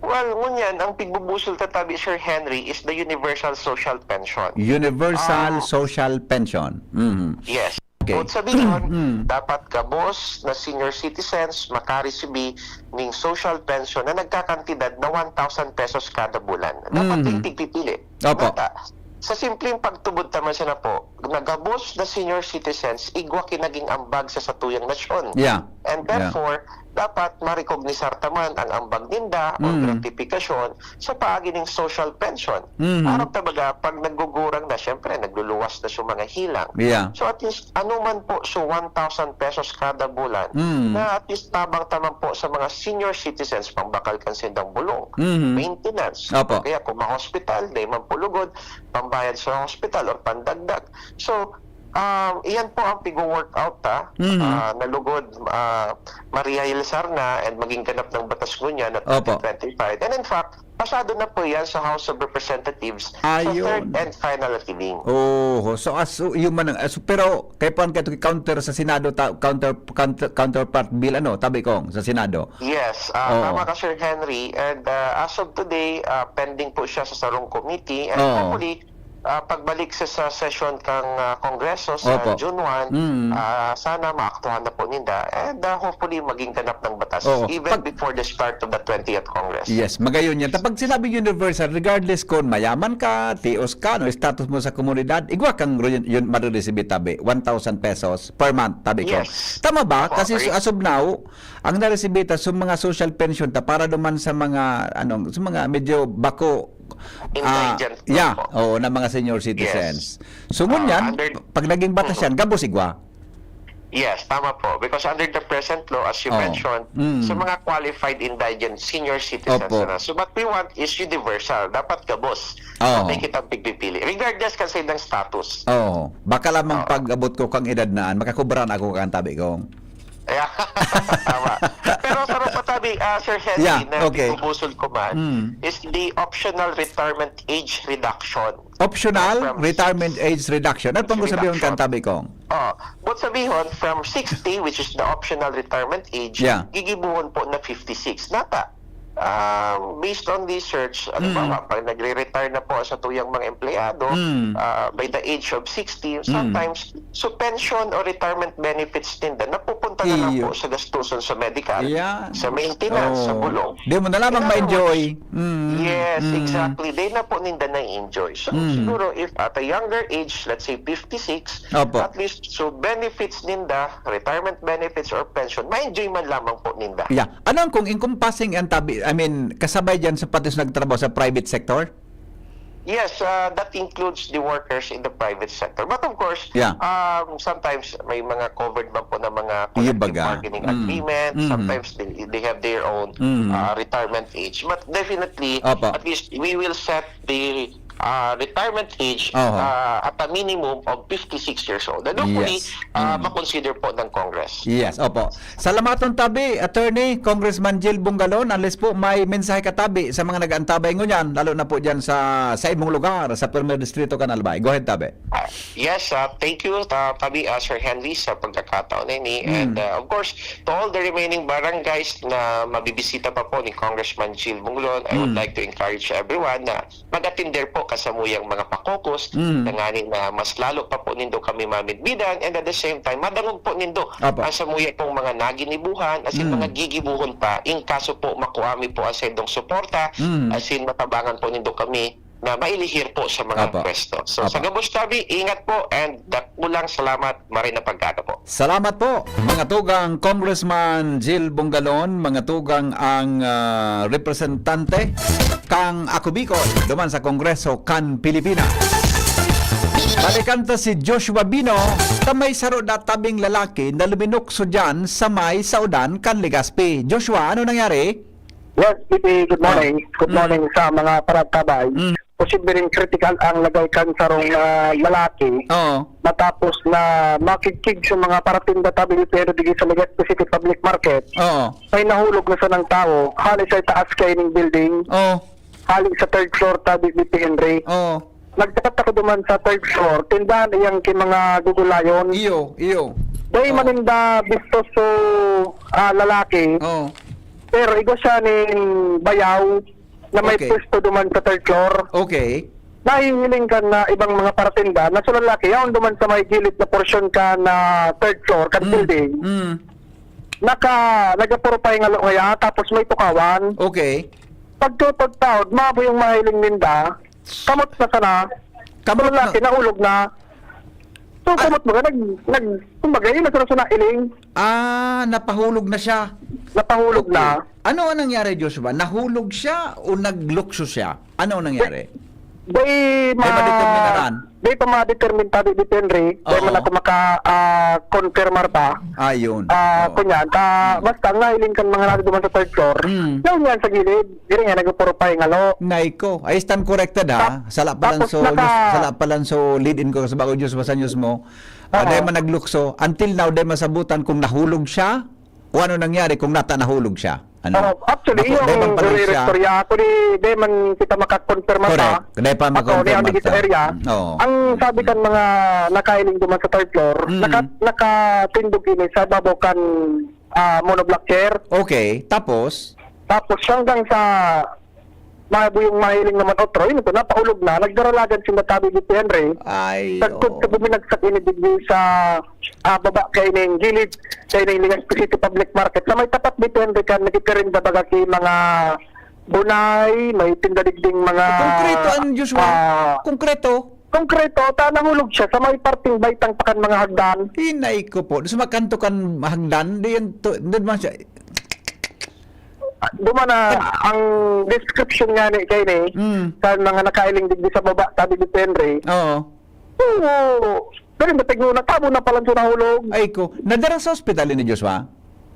Well, ngunyan, ang pigbubusol ta tabi, Sir Henry, is the universal social pension. Universal Ah. social pension. Mhm. Yes. Okay. Kung sabihin, Mm. dapat gabos na senior citizens makaresibi ning social pension na nagkakantidad na one thousand pesos kada bulan. Dapat Mm. tigpipili. Opo. Nata, sa simpleng pagtubod ta man sana po, na gabos na senior citizens, igwa ki naging ambag sa satuyang nasyon. Yeah. And Yeah. therefore, dapat marecognisar ta man ang ambag ninda o Mm. gratifikasyon sa paagi ning social pension. Mhm. Arog ta baga, pag naggugurang na, syempre, nagluluwas na sa mga hilang. Yeah. So, at least, ano man po, so one thousand pesos kada bulan, Mm. na at least tabang ta man po sa mga senior citizens, pangbakal kan sindang bulong, Mhm. maintenance, Opo. kaya kung ma-hospital, di man po lugod, pambayad sa hospital or pandagdag. So, um, iyan po ang pigo-workout, ha, Mhm. ah, na lugod, ah, marealisar na and maging ganap ng batas ngunyan at Opo. twenty twenty-five. And in fact, pasado na po yan sa House of Representatives sa Ayun. third and final reading. Oo. So, as, so, yun man ang, as, pero kaya pa ang counter sa Senado, ta-, counter, counter, counterpart bill, ano, tabi kong, sa Senado? Yes, ah, Oo. tama ka, Sir Henry. And, ah, as of today, ah, pending po siya sa sarong committee. And Oo. hopefully, ah, pagbalik sa, sa session kang, ah, Kongreso sa Opo. June one, Mm. ah, sana maaktuhan na po ninda. And, ah, hopefully, maging ganap ng batas Oo. even Pag before the start of the twentieth Congress. Yes, magayon yan. Kapag sinabing universal, regardless kung mayaman ka, tios ka, no, status mo sa komunidad, igwa kang ru-, yun, mariresibi tabi, one thousand pesos per month, tabi ko. Yes. Tama ba? Opo, Kasi agree. as of now, ang naresibita sa mga social pension ta para duman sa mga, ano, sa mga medyo bako, ah, Indigent yeah, po. oo, na mga senior citizens. Yes. So, ngunyan, Ah, under pag naging batas Mm. yan, gabos igwa. Yes, tama po. Because under the present law, as you Oo. mentioned, Mm. sa mga qualified indigent senior citizens Opo. na. So what we want is universal. Dapat gabos. Oo. May kitang pigpipili. Regardless kasi ng status. Oo. Baka lamang Oo. pag abot ko kang edad naan, makakubra na ako kan tabi kong. Yeah. Tama. Pero sa mga tabi, ah, Sir Henry, Yeah, na okay. binubusol ko man, Mm. is the optional retirement age reduction. Optional From retirement six age reduction. Ano pang age sabihin reduction. kan tabi kong? Oh, but sabihon, from sixty, which is the optional retirement age, Yeah. gigibuhon po na fifty-six. Nata, um, based on research, Mm. halimbawa, pag nagre-retire na po sa tuyang mga empleyado, Mm. ah, by the age of sixty, Mm. sometimes, so pension or retirement benefits ninda, napupunta na lang Iyo. po sa gastusan sa medical, Yan. sa maintenance, sa Oo. bulong. Di mo na lamang In other ma-enjoy. words, Mm, Yes, mm. exactly. Di na po ninda na-enjoy. So, Mm. siguro if at a younger age, let's say fifty-six, Opo. at least, so benefits ninda, retirement benefits or pension, ma-enjoy man lamang po ninda. Yeah. Ano ang kung encompassing ang tabi, I mean, kasabay dyan sa pati sa nagtrabaho sa private sector? Yes, uh, that includes the workers in the private sector. But of course, Yeah. um, sometimes may mga covered man po na mga Iyo collective baga. bargaining Mm. agreement. Mm. Sometimes they, they have their own Mm. uh, retirement age. But definitely, Opo. at least we will set the uh, retirement age Oho. uh, at a minimum of fifty-six years old. And hopefully, Yes. uh, Mm. makonsider po ng Congress. Yes, opo. Salamaton tabi, Attorney, Congressman Jil Bungalon, unless po may mensahe ka tabi sa mga nag-aantabay ngunyan, lalo na po dyan sa, sa imong lugar, sa Primer Distrito kan Albay. Go ahead, tabi. Ah, yes, ah, thank you, ta-, tabi, ah, Sir Henry, sa pagkakataon na ini. Mm. And, ah, of course, to all the remaining barangays na mabibisita pa po ni Congressman Jil Bungalon, I would Mm. like to encourage everyone na mag-atender po kan samuyang mga pa-caucus, Mm. tanganing na mas lalo pa po nindo kami mamidbidan, and at the same time, madangog po nindo Apo. ang samuya pong mga naginibuhan, asin Mm. mga gigibuhon pa, in kaso po makua mi po ang saindong suporta, Mm. asin matabangan po nindo kami na mailihir po sa mga Apo. pwesto. So, Apo. sa gabos tabi, ingat po, and dakulang salamat, maray na pagkada po. Salamat po, mga tugang Congressman Jil Bungalon, mga tugang ang, ah, representante kang Ako Bicol duman sa Kongreso kan Pilipinas. Balikan ta si Joshua Bino, ta may saro na tabing lalaki na luminukso dyan sa may saodan kan Legazpi. Joshua, ano nangyari? Yes, P P, good Ah. morning. Good Mm. morning sa mga paratabay. Mm. Posible rin critical ang lagay kan sarong, ah, lalaki Oo. matapos na makigkig sa mga paratinda tabi ni Pedro digdi sa Legazpi City Public Market. Oo. May nahulog na sanang tawo, hali sa itaas kaining building, Oo. hali sa third floor tabi ni P Henry. Oo. Nagtakat ako duman sa third floor, tindahan iyang ki mga gugulayon. Iyo, iyo. Dahil Oo. maninda bistoso, ah, lalaki, Oo. pero igwa siya nin bayaw na may Okay. pwesto duman sa third floor. Okay. Nahihiling kan na ibang mga paratinda na sa lalaki, yaon duman sa may gilid na porsyon kan na third floor, kan Mm. building. Mm. Naka, nagapuro pa yung alo ngaya, tapos may tukawan. Okay. Pagtutod taod, mabo yung mahiling ninda, kamot na sana. Kamot Sa lalaki, na. nahulog na. So, Ah. kamot baga, nag-, nag-, kumbaga, yun na sana sana iling. Ah, napahulog na siya. Napahulog Okay. na. Ano ang nangyari, Joshua? Nahulog siya o naglukso siya? Ano ang nangyari? Di, di Di ma-, ma-determinaran? di pa ma-determine tabi ni Henry. Di man Oo. ako maka, ah, confirmar pa. Ah, yun. Ah, Oo. kunyan. Ta, Mm. basta ang nahiling kan mga nasa duman sa third floor, Mm. yaon yan sa gilid. Diri nga, nagpupuro pa yung halo. Nay ko. Ay, stand corrected, ha? Tap-, Sala pa lang tapos so, naka- news, sala pa lang so, lead-in ko sa bago Diyos, basta news mo. Ah, Oo. dahil man naglukso. Until now, dahil masabutan kung nahulog siya o ano nangyari kung nata nahulog siya. Ano? Oh, actually, Bako-, yung dahil man pala siya. Istorya, actually, di man kita makakonfirma pa. Correct. Dahil pa Ako, di ako makonfirma dito sa ta. area. Oo. Ang sabi kan mga nakailing duman sa third floor, Mm. naka-, nakatindog ini sa babaw kan, ah, monoblock chair. Okay. Tapos? Tapos hanggang sa mga buyong mahiling naman otro, yun ito, napaulog na, nagdaralagan si Matabi di Henry. Ay, Sagkod oo. sa buminagsak ini digdi sa, ah, baba kay ning gilid, kay ning Legazpi City Public Market. Sa may tapat di Henry kan nagkikarinda baga ki mga bunay, may tinda digding mga, Konkreto ang Joshua. ah, Konkreto. konkreto, ta nahulog siya sa may parting baitang pakan mga hagdan. Hinay ko po. Sa makanto kan hagdan, di yan to, di man siya. Duman na ang description nga ni, kay ni, Mm. sa mga nakailing digdi sa baba, sabi ni Henry. Oo. Oo. Pero natigno na, tabo na pala siya nahulog. Ay ko. Nadara sa ospital ni Joshua?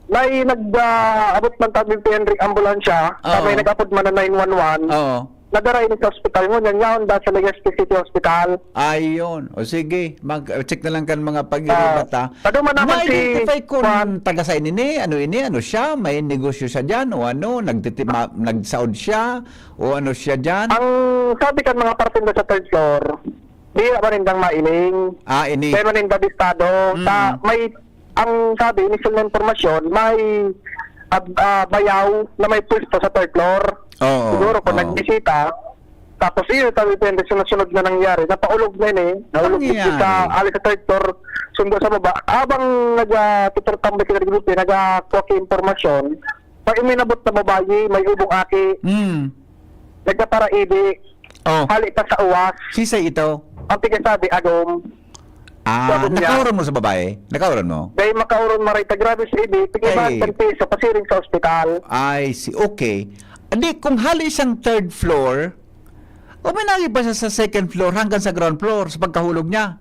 May nag, ah, abot man tabi ni Henry ambulansya, sa Oo. may nag-apod man na nine one one. Oo. Nadara ini sa ospital. Ngunyan, yaon da sa Legazpi City Hospital. Ayun. O sige, mag-check na lang kan mga pag-iribat, Ah, ha? Paduma naman si Na-identify ko Juan. ng taga sa ini, ano ini, ano siya, may negosyo siya dyan, o ano, nagtiti-, ma-, nagsaod siya, o ano siya dyan. Ang sabi kan mga partinda sa third floor, di pa rin dang mailing. Ah, ini. Kaya man yung dabistado. Mm. Sa may, ang sabi, initial na impormasyon, may ab-, ah, bayaw na may pwesto sa third floor. Oo, Siguro kung oo. nagbisita, tapos yun, sabi po, yung sunod-sunod na nangyari, napaulog na yun eh. Naulog Nangyari. dito sa, ali sa third floor, sundo sa baba. Habang nag-, ah, tuturtambay sila dito, nag-, ah, kuha ki impormasyon, may uminabot na babayi, may ubong aki, Mm. nagkaparaidi, Oh. hali pa sa uwas. Sisay ito? Ang tigasabi, agom. Ah, Sabi niya, nakaoron mo sa babae? Nakaoron mo? Dahil makaoron maray ta grabe sa ibi, tig-iba Ay. ang piso, pasiring sa ospital. I see. Okay. Di, kung hali siyang third floor, uminagi pa siya sa second floor hanggang sa ground floor sa pagkahulog niya.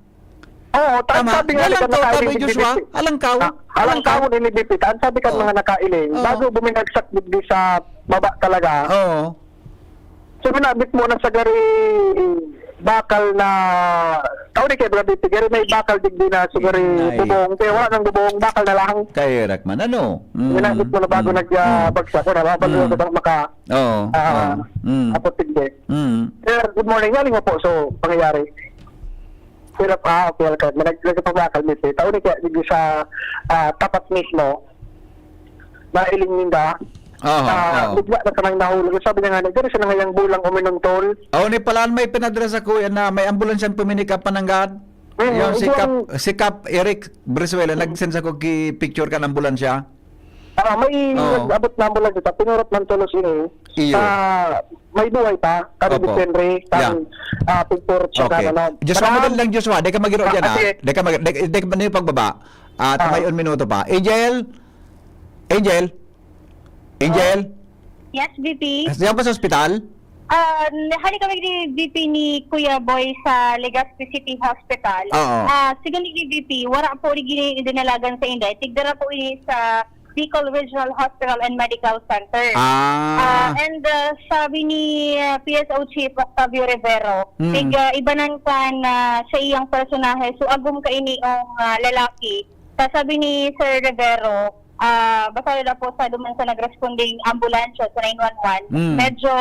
Oo, ta-, Tama. sabi nga Alang nila, tao, nakailing Tabi digdi Joshua? si Alang tao? Ah, alang Alang tao? tao, nilibipit. Ang sabi ka Oo. mga nakailing, Oo. bago buminagsak digdi sa baba talaga. Oo. So, minabit mo na sa gari, bakal na, tao di kaya grabe, gari may bakal digdi na, so gari Ay. bubong. Kaya wala nang bubong, bakal na lang. Kaya rak man, ano? Mm, Minabit mo na bago mm, nag, ah, mm. bagsak, wala, babalo Mm. ka bang maka, Oo, ah, oo. Mm. apot digdi. Mm. Sir, good morning. Yaling mo po, so, pangyayari. Sir, ah, okay, welcome. Nag-, nagpapabakal, mister. Tao ni kaya, digdi sa, ah, tapat mismo. Nailing ninda. Oo, Ah, oo. bigla na sanang nahulog. Sabi niya nga, "Nagdiri siya na ngayang bulang uminuntol." Aw, ni palaan may pinadra sa kuya na may ambulansya ang puminik up pananggad. Mm, Yung si ito Kap, ang si Kap Eric Brizuela, nag-send sa ko ki picture kan ambulansya. Ah, may Oo. nag-abot na ambulansya, ta, pinurot man tulos ini. Iyo. Ah, may buhay pa, kami Opo. Depende, Yeah. tang, ah, picture siya Okay. na, ano. Joshua, Madam? madali lang, Joshua. Di ka magiro Ah, dyan, ah, ah. sige. Di ka mag-, di, di ka, ano yung pagbaba? Ah, Ah. may un minuto pa. Angel? Angel? Angel? Yes, V P. Diyan ka sa ospital? Ah, hali kami ni V P ni Kuya Boy sa Legazpi City Hospital. Oo. Ah, sige ni V P, wala po rin gini-, dinalagan sa inday. Tigdara po ini sa Bicol Regional Hospital and Medical Center. Ah. Ah, and, ah, sabi ni, ah, P S O Chief Octavio Rivero, Mm. tig, ah, ibanan ka na sa iyang personahe, so agom ka ini ang, ah, lalaki. Sa sabi ni Sir Rivero, ah, basta na po sa duman sa nagresponding ambulansya sa nine one one, Mm. medyo,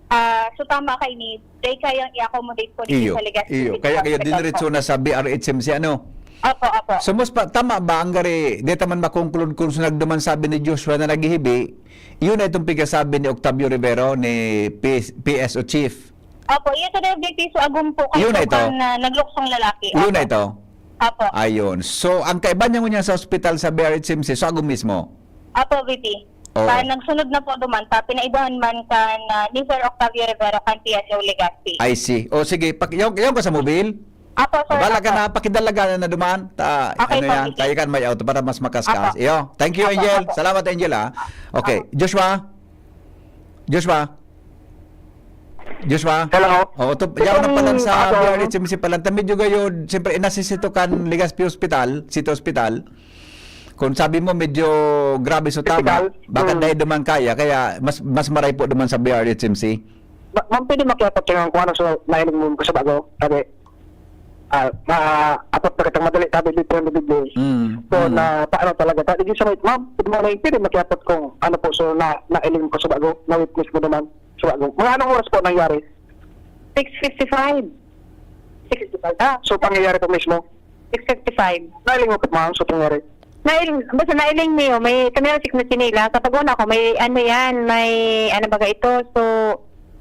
ah, so tama ka ini, dahil kayang i-accommodate po dito Iyo, sa Legazpi iyo. City Kaya, kaya Hospital diniretso po. na sa B R H M C, ano? Opo, opo. So, mas pa, tama ba ang gari, di ta man makonclude kung sa nagduman sabi ni Joshua na naghihibi, yun na itong pigkasabi ni Octavio Rivero, ni P-, P S O Chief. Opo, yun sa V P, so agom po kayo Yun na ito. kan, ah, nagluksong lalaki. Yun Opo. na ito. Opo. Ayun. So, ang kaiba niya ngunyan sa ospital sa B R H M C, so agom mismo? Opo, V P. Oo. Pa, nagsunod na po duman, pa, pinaibahan man kan, ah, ni Sir Octavio Rivero kan P S O Legazpi. I see. O, sige, pak-, yaw, yaw ka sa mobil? Apo, sir. Bala ka na, pakidalaga na duman. Ta, Okay ano po, yan? Sige. Tayo kan may auto para mas makaskas. Apo. Iyo. Thank you, Apo, Angel. Apo. Salamat, Angel, ha. Okay. Apo. Joshua? Joshua? Joshua? Hello? Oo, to, Itong yaw na pala sa ano, B R H M C pala. Ta medyo gayod, siyempre, inasisito kan Legazpi Hospital, City Hospital. Kung sabi mo, medyo grabe sa tama, Hospital? Baka Hmm. dahil duman kaya, kaya mas, mas maray po duman sa B R H M C. Ma-, ma'am, pwede makiapat kayo kung ano sa nailing mo sa bago? Sabi, ah, ma-, apat na katang madali, sabi, dito yung bibigay. Mm, So, mm. na, paano talaga? Sabi, di sa may, ma'am, good morning, pwede makiapat kung ano po, so, na, nailing ko sa bago, na witness mo naman sa bago. Mga anong oras po nangyari? Six fifty-five. Six fifty-five. Ah, so, pangyayari po mismo? Six fifty-five. Nailing mo po, ma'am, so, pangyayari? Nailing, basta nailing niyo, may tumilasik na sinila. Sa pag-una ko, may ano yan, may ano baga ito. So,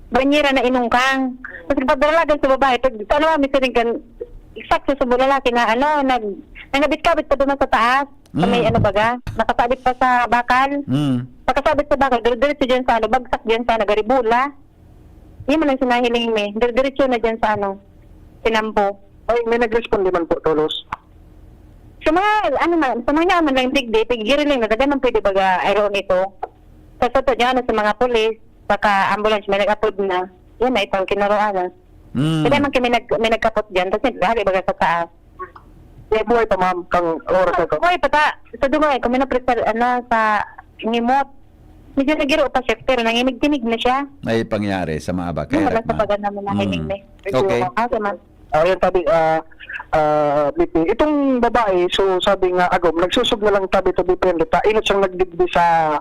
banyera na inungkang. Tapos pagdalagan sa babae, pag ano, may siniggan, exact sa subo lalaki na ano, nag, nangabit-kabit pa doon sa taas. Sa may Mm. ano baga, nakasabit pa sa bakal. Mm. Pagkasabit sa bakal, dire-diretso dyan sa ano, bagsak dyan sa ano, garibula. Yun man ang sinahiling mi. Dire-diretso na dyan sa ano, sinampo. Ay, may nag-responde man po, Tolos. Sa mga, ano man, sa mga man lang digdi, tigiriling na, daghan man pwede baga, ironiko. Sa, sa to, dyan, sa mga polis, saka ambulance, may nag-apod na. Yan na itong kinoroanan. Mm. Kaya man kami nag-, may nagkapot dyan, tapos hali baga sa taas. May buhay pa, ma'am, kang oras na to? Buhay pa ta. Sa dugay, kami na-prepare, ano, sa ngimot. Medyo nagiro pa siya, pero nanginig-tinig na siya. Ay, pangyari sa mga bagay, Yung wala sa Rakma. Pagana mo na Mm. hiling, eh. Okay. Okay, ma'am. Ah, yan, sabi, ah, ah, B P. Itong babae, so, sabi nga, agom, nagsusog na lang, sabi to, depende. Ta, inot siyang nagdigdi sa,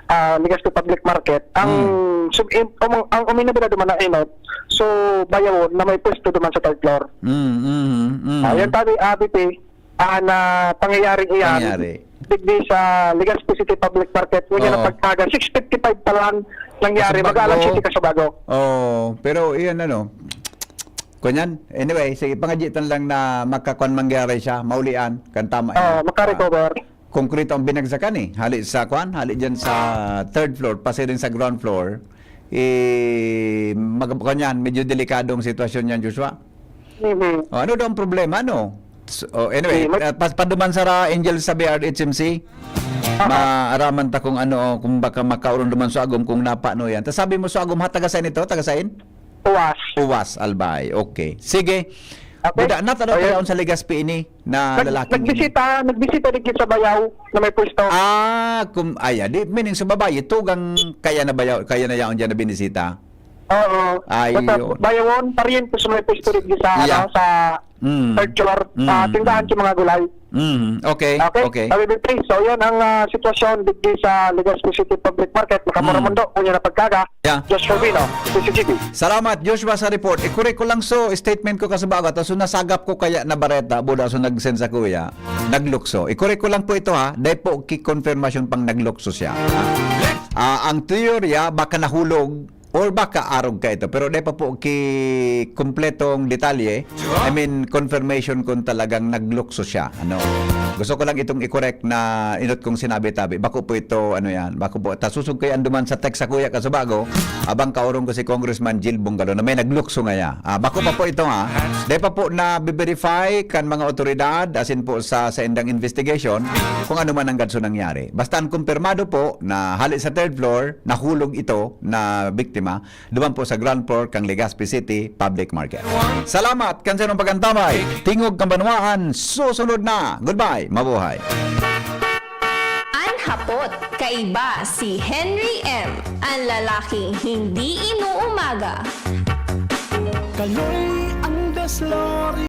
ah, Legazpi Public Market. Ang Mm. sub-, im-, um, ang uminabila duman na inot, so, bayawon na may pwesto duman sa third floor. Mm, mm, mm. Ah, yan, sabi, ah, B P, ah, na pangyayaring iyan, Pangyari. digdi sa Legazpi City Public Market, ngunyan Oo. na pagkaga, six fifty-five pa lang nangyari, Kasi mag-alas bago. siyete ka sa bago. Oo, pero iyan ano, kunyan. Anyway, sige, pangadyitan lang na makakuan mangyari siya, maulian, kan tama Oo, yan. makarecover. Ah, konkreto ang binagsakan eh. Hali sa kuan, hali dyan sa third floor, pasiring sa ground floor. Eh, mag-, kunyan, medyo delikadong sitwasyon yan, Joshua. Mhm. O, ano daw ang problema, no? So, oh, anyway, Eh, mag- uh, pas-, paduman sa ra, Angel, sa B R H M C, Aha. maaraman ta kung ano, kung baka makaurong duman sa agom, kung napano yan. Tas sabi mo sa agom, ha, taga saan ito? Taga saan? Uwas. Uwas, Albay. Okay. Sige. Okay. Buda, natanaw Ayun. kayo sa Legazpi ini na Nag-, lalaki nagbisita, nagbisita din sa Bayaw na may pwesto. Ah, kum-, ay, ah, di, meaning sa babae, tugang kaya na Bayaw, kaya na yaon dyan na binisita? Oo. Ayun. Basta Bayawon, pariente sa may pwesto rin sa, Yeah. ano, sa Mm. third floor, sa Mm, tindahan mm. sa mga gulay. Mm, okay, Okay? okay. Sabi, Bill, please. So, yan ang, ah, sitwasyon digdi sa Legazpi City Public Market. Nakamura Mm. mundo, kung yan ang pagkaga. Yeah. Josh Rubino, C C T V. Salamat, Joshua, sa report. I-correct ko lang so, statement ko kasubago. Tapos so, nasagap ko kaya na bareta, buda so nag-send sa kuya, naglukso. I-correct ko lang po ito, ha. Dahil po ki-confirmation pang naglukso siya. Ah, ang teorya, baka nahulog or baka arog ka ito. Pero di pa po ki kompletong detalye. I mean, confirmation kung talagang naglukso siya. Ano? Gusto ko lang itong i-correct na inot kong sinabi tabi. Bako po ito, ano yan, bako po. Ta susog kayo anduman sa text sa kuya kasubago. Abang kaurong ko si Congressman Jill Bungalo na may naglukso ngaya. Ah, bako pa po ito, ha. Di pa po na-verify kan mga otoridad, asin po sa, sa indang investigation, kung ano man ang gadso nangyari. Basta ang kumpirmado po na hali sa third floor, nahulog ito na biktima, duman po sa ground floor kang Legazpi City Public Market. Salamat kan sarong pag-antabay. Tingog kan Banwaan, susunod na. Goodbye. Mabuhay. An hapot, kaiba si Henry M, an lalaking hindi inuumaga. Kaloy ang Daslory.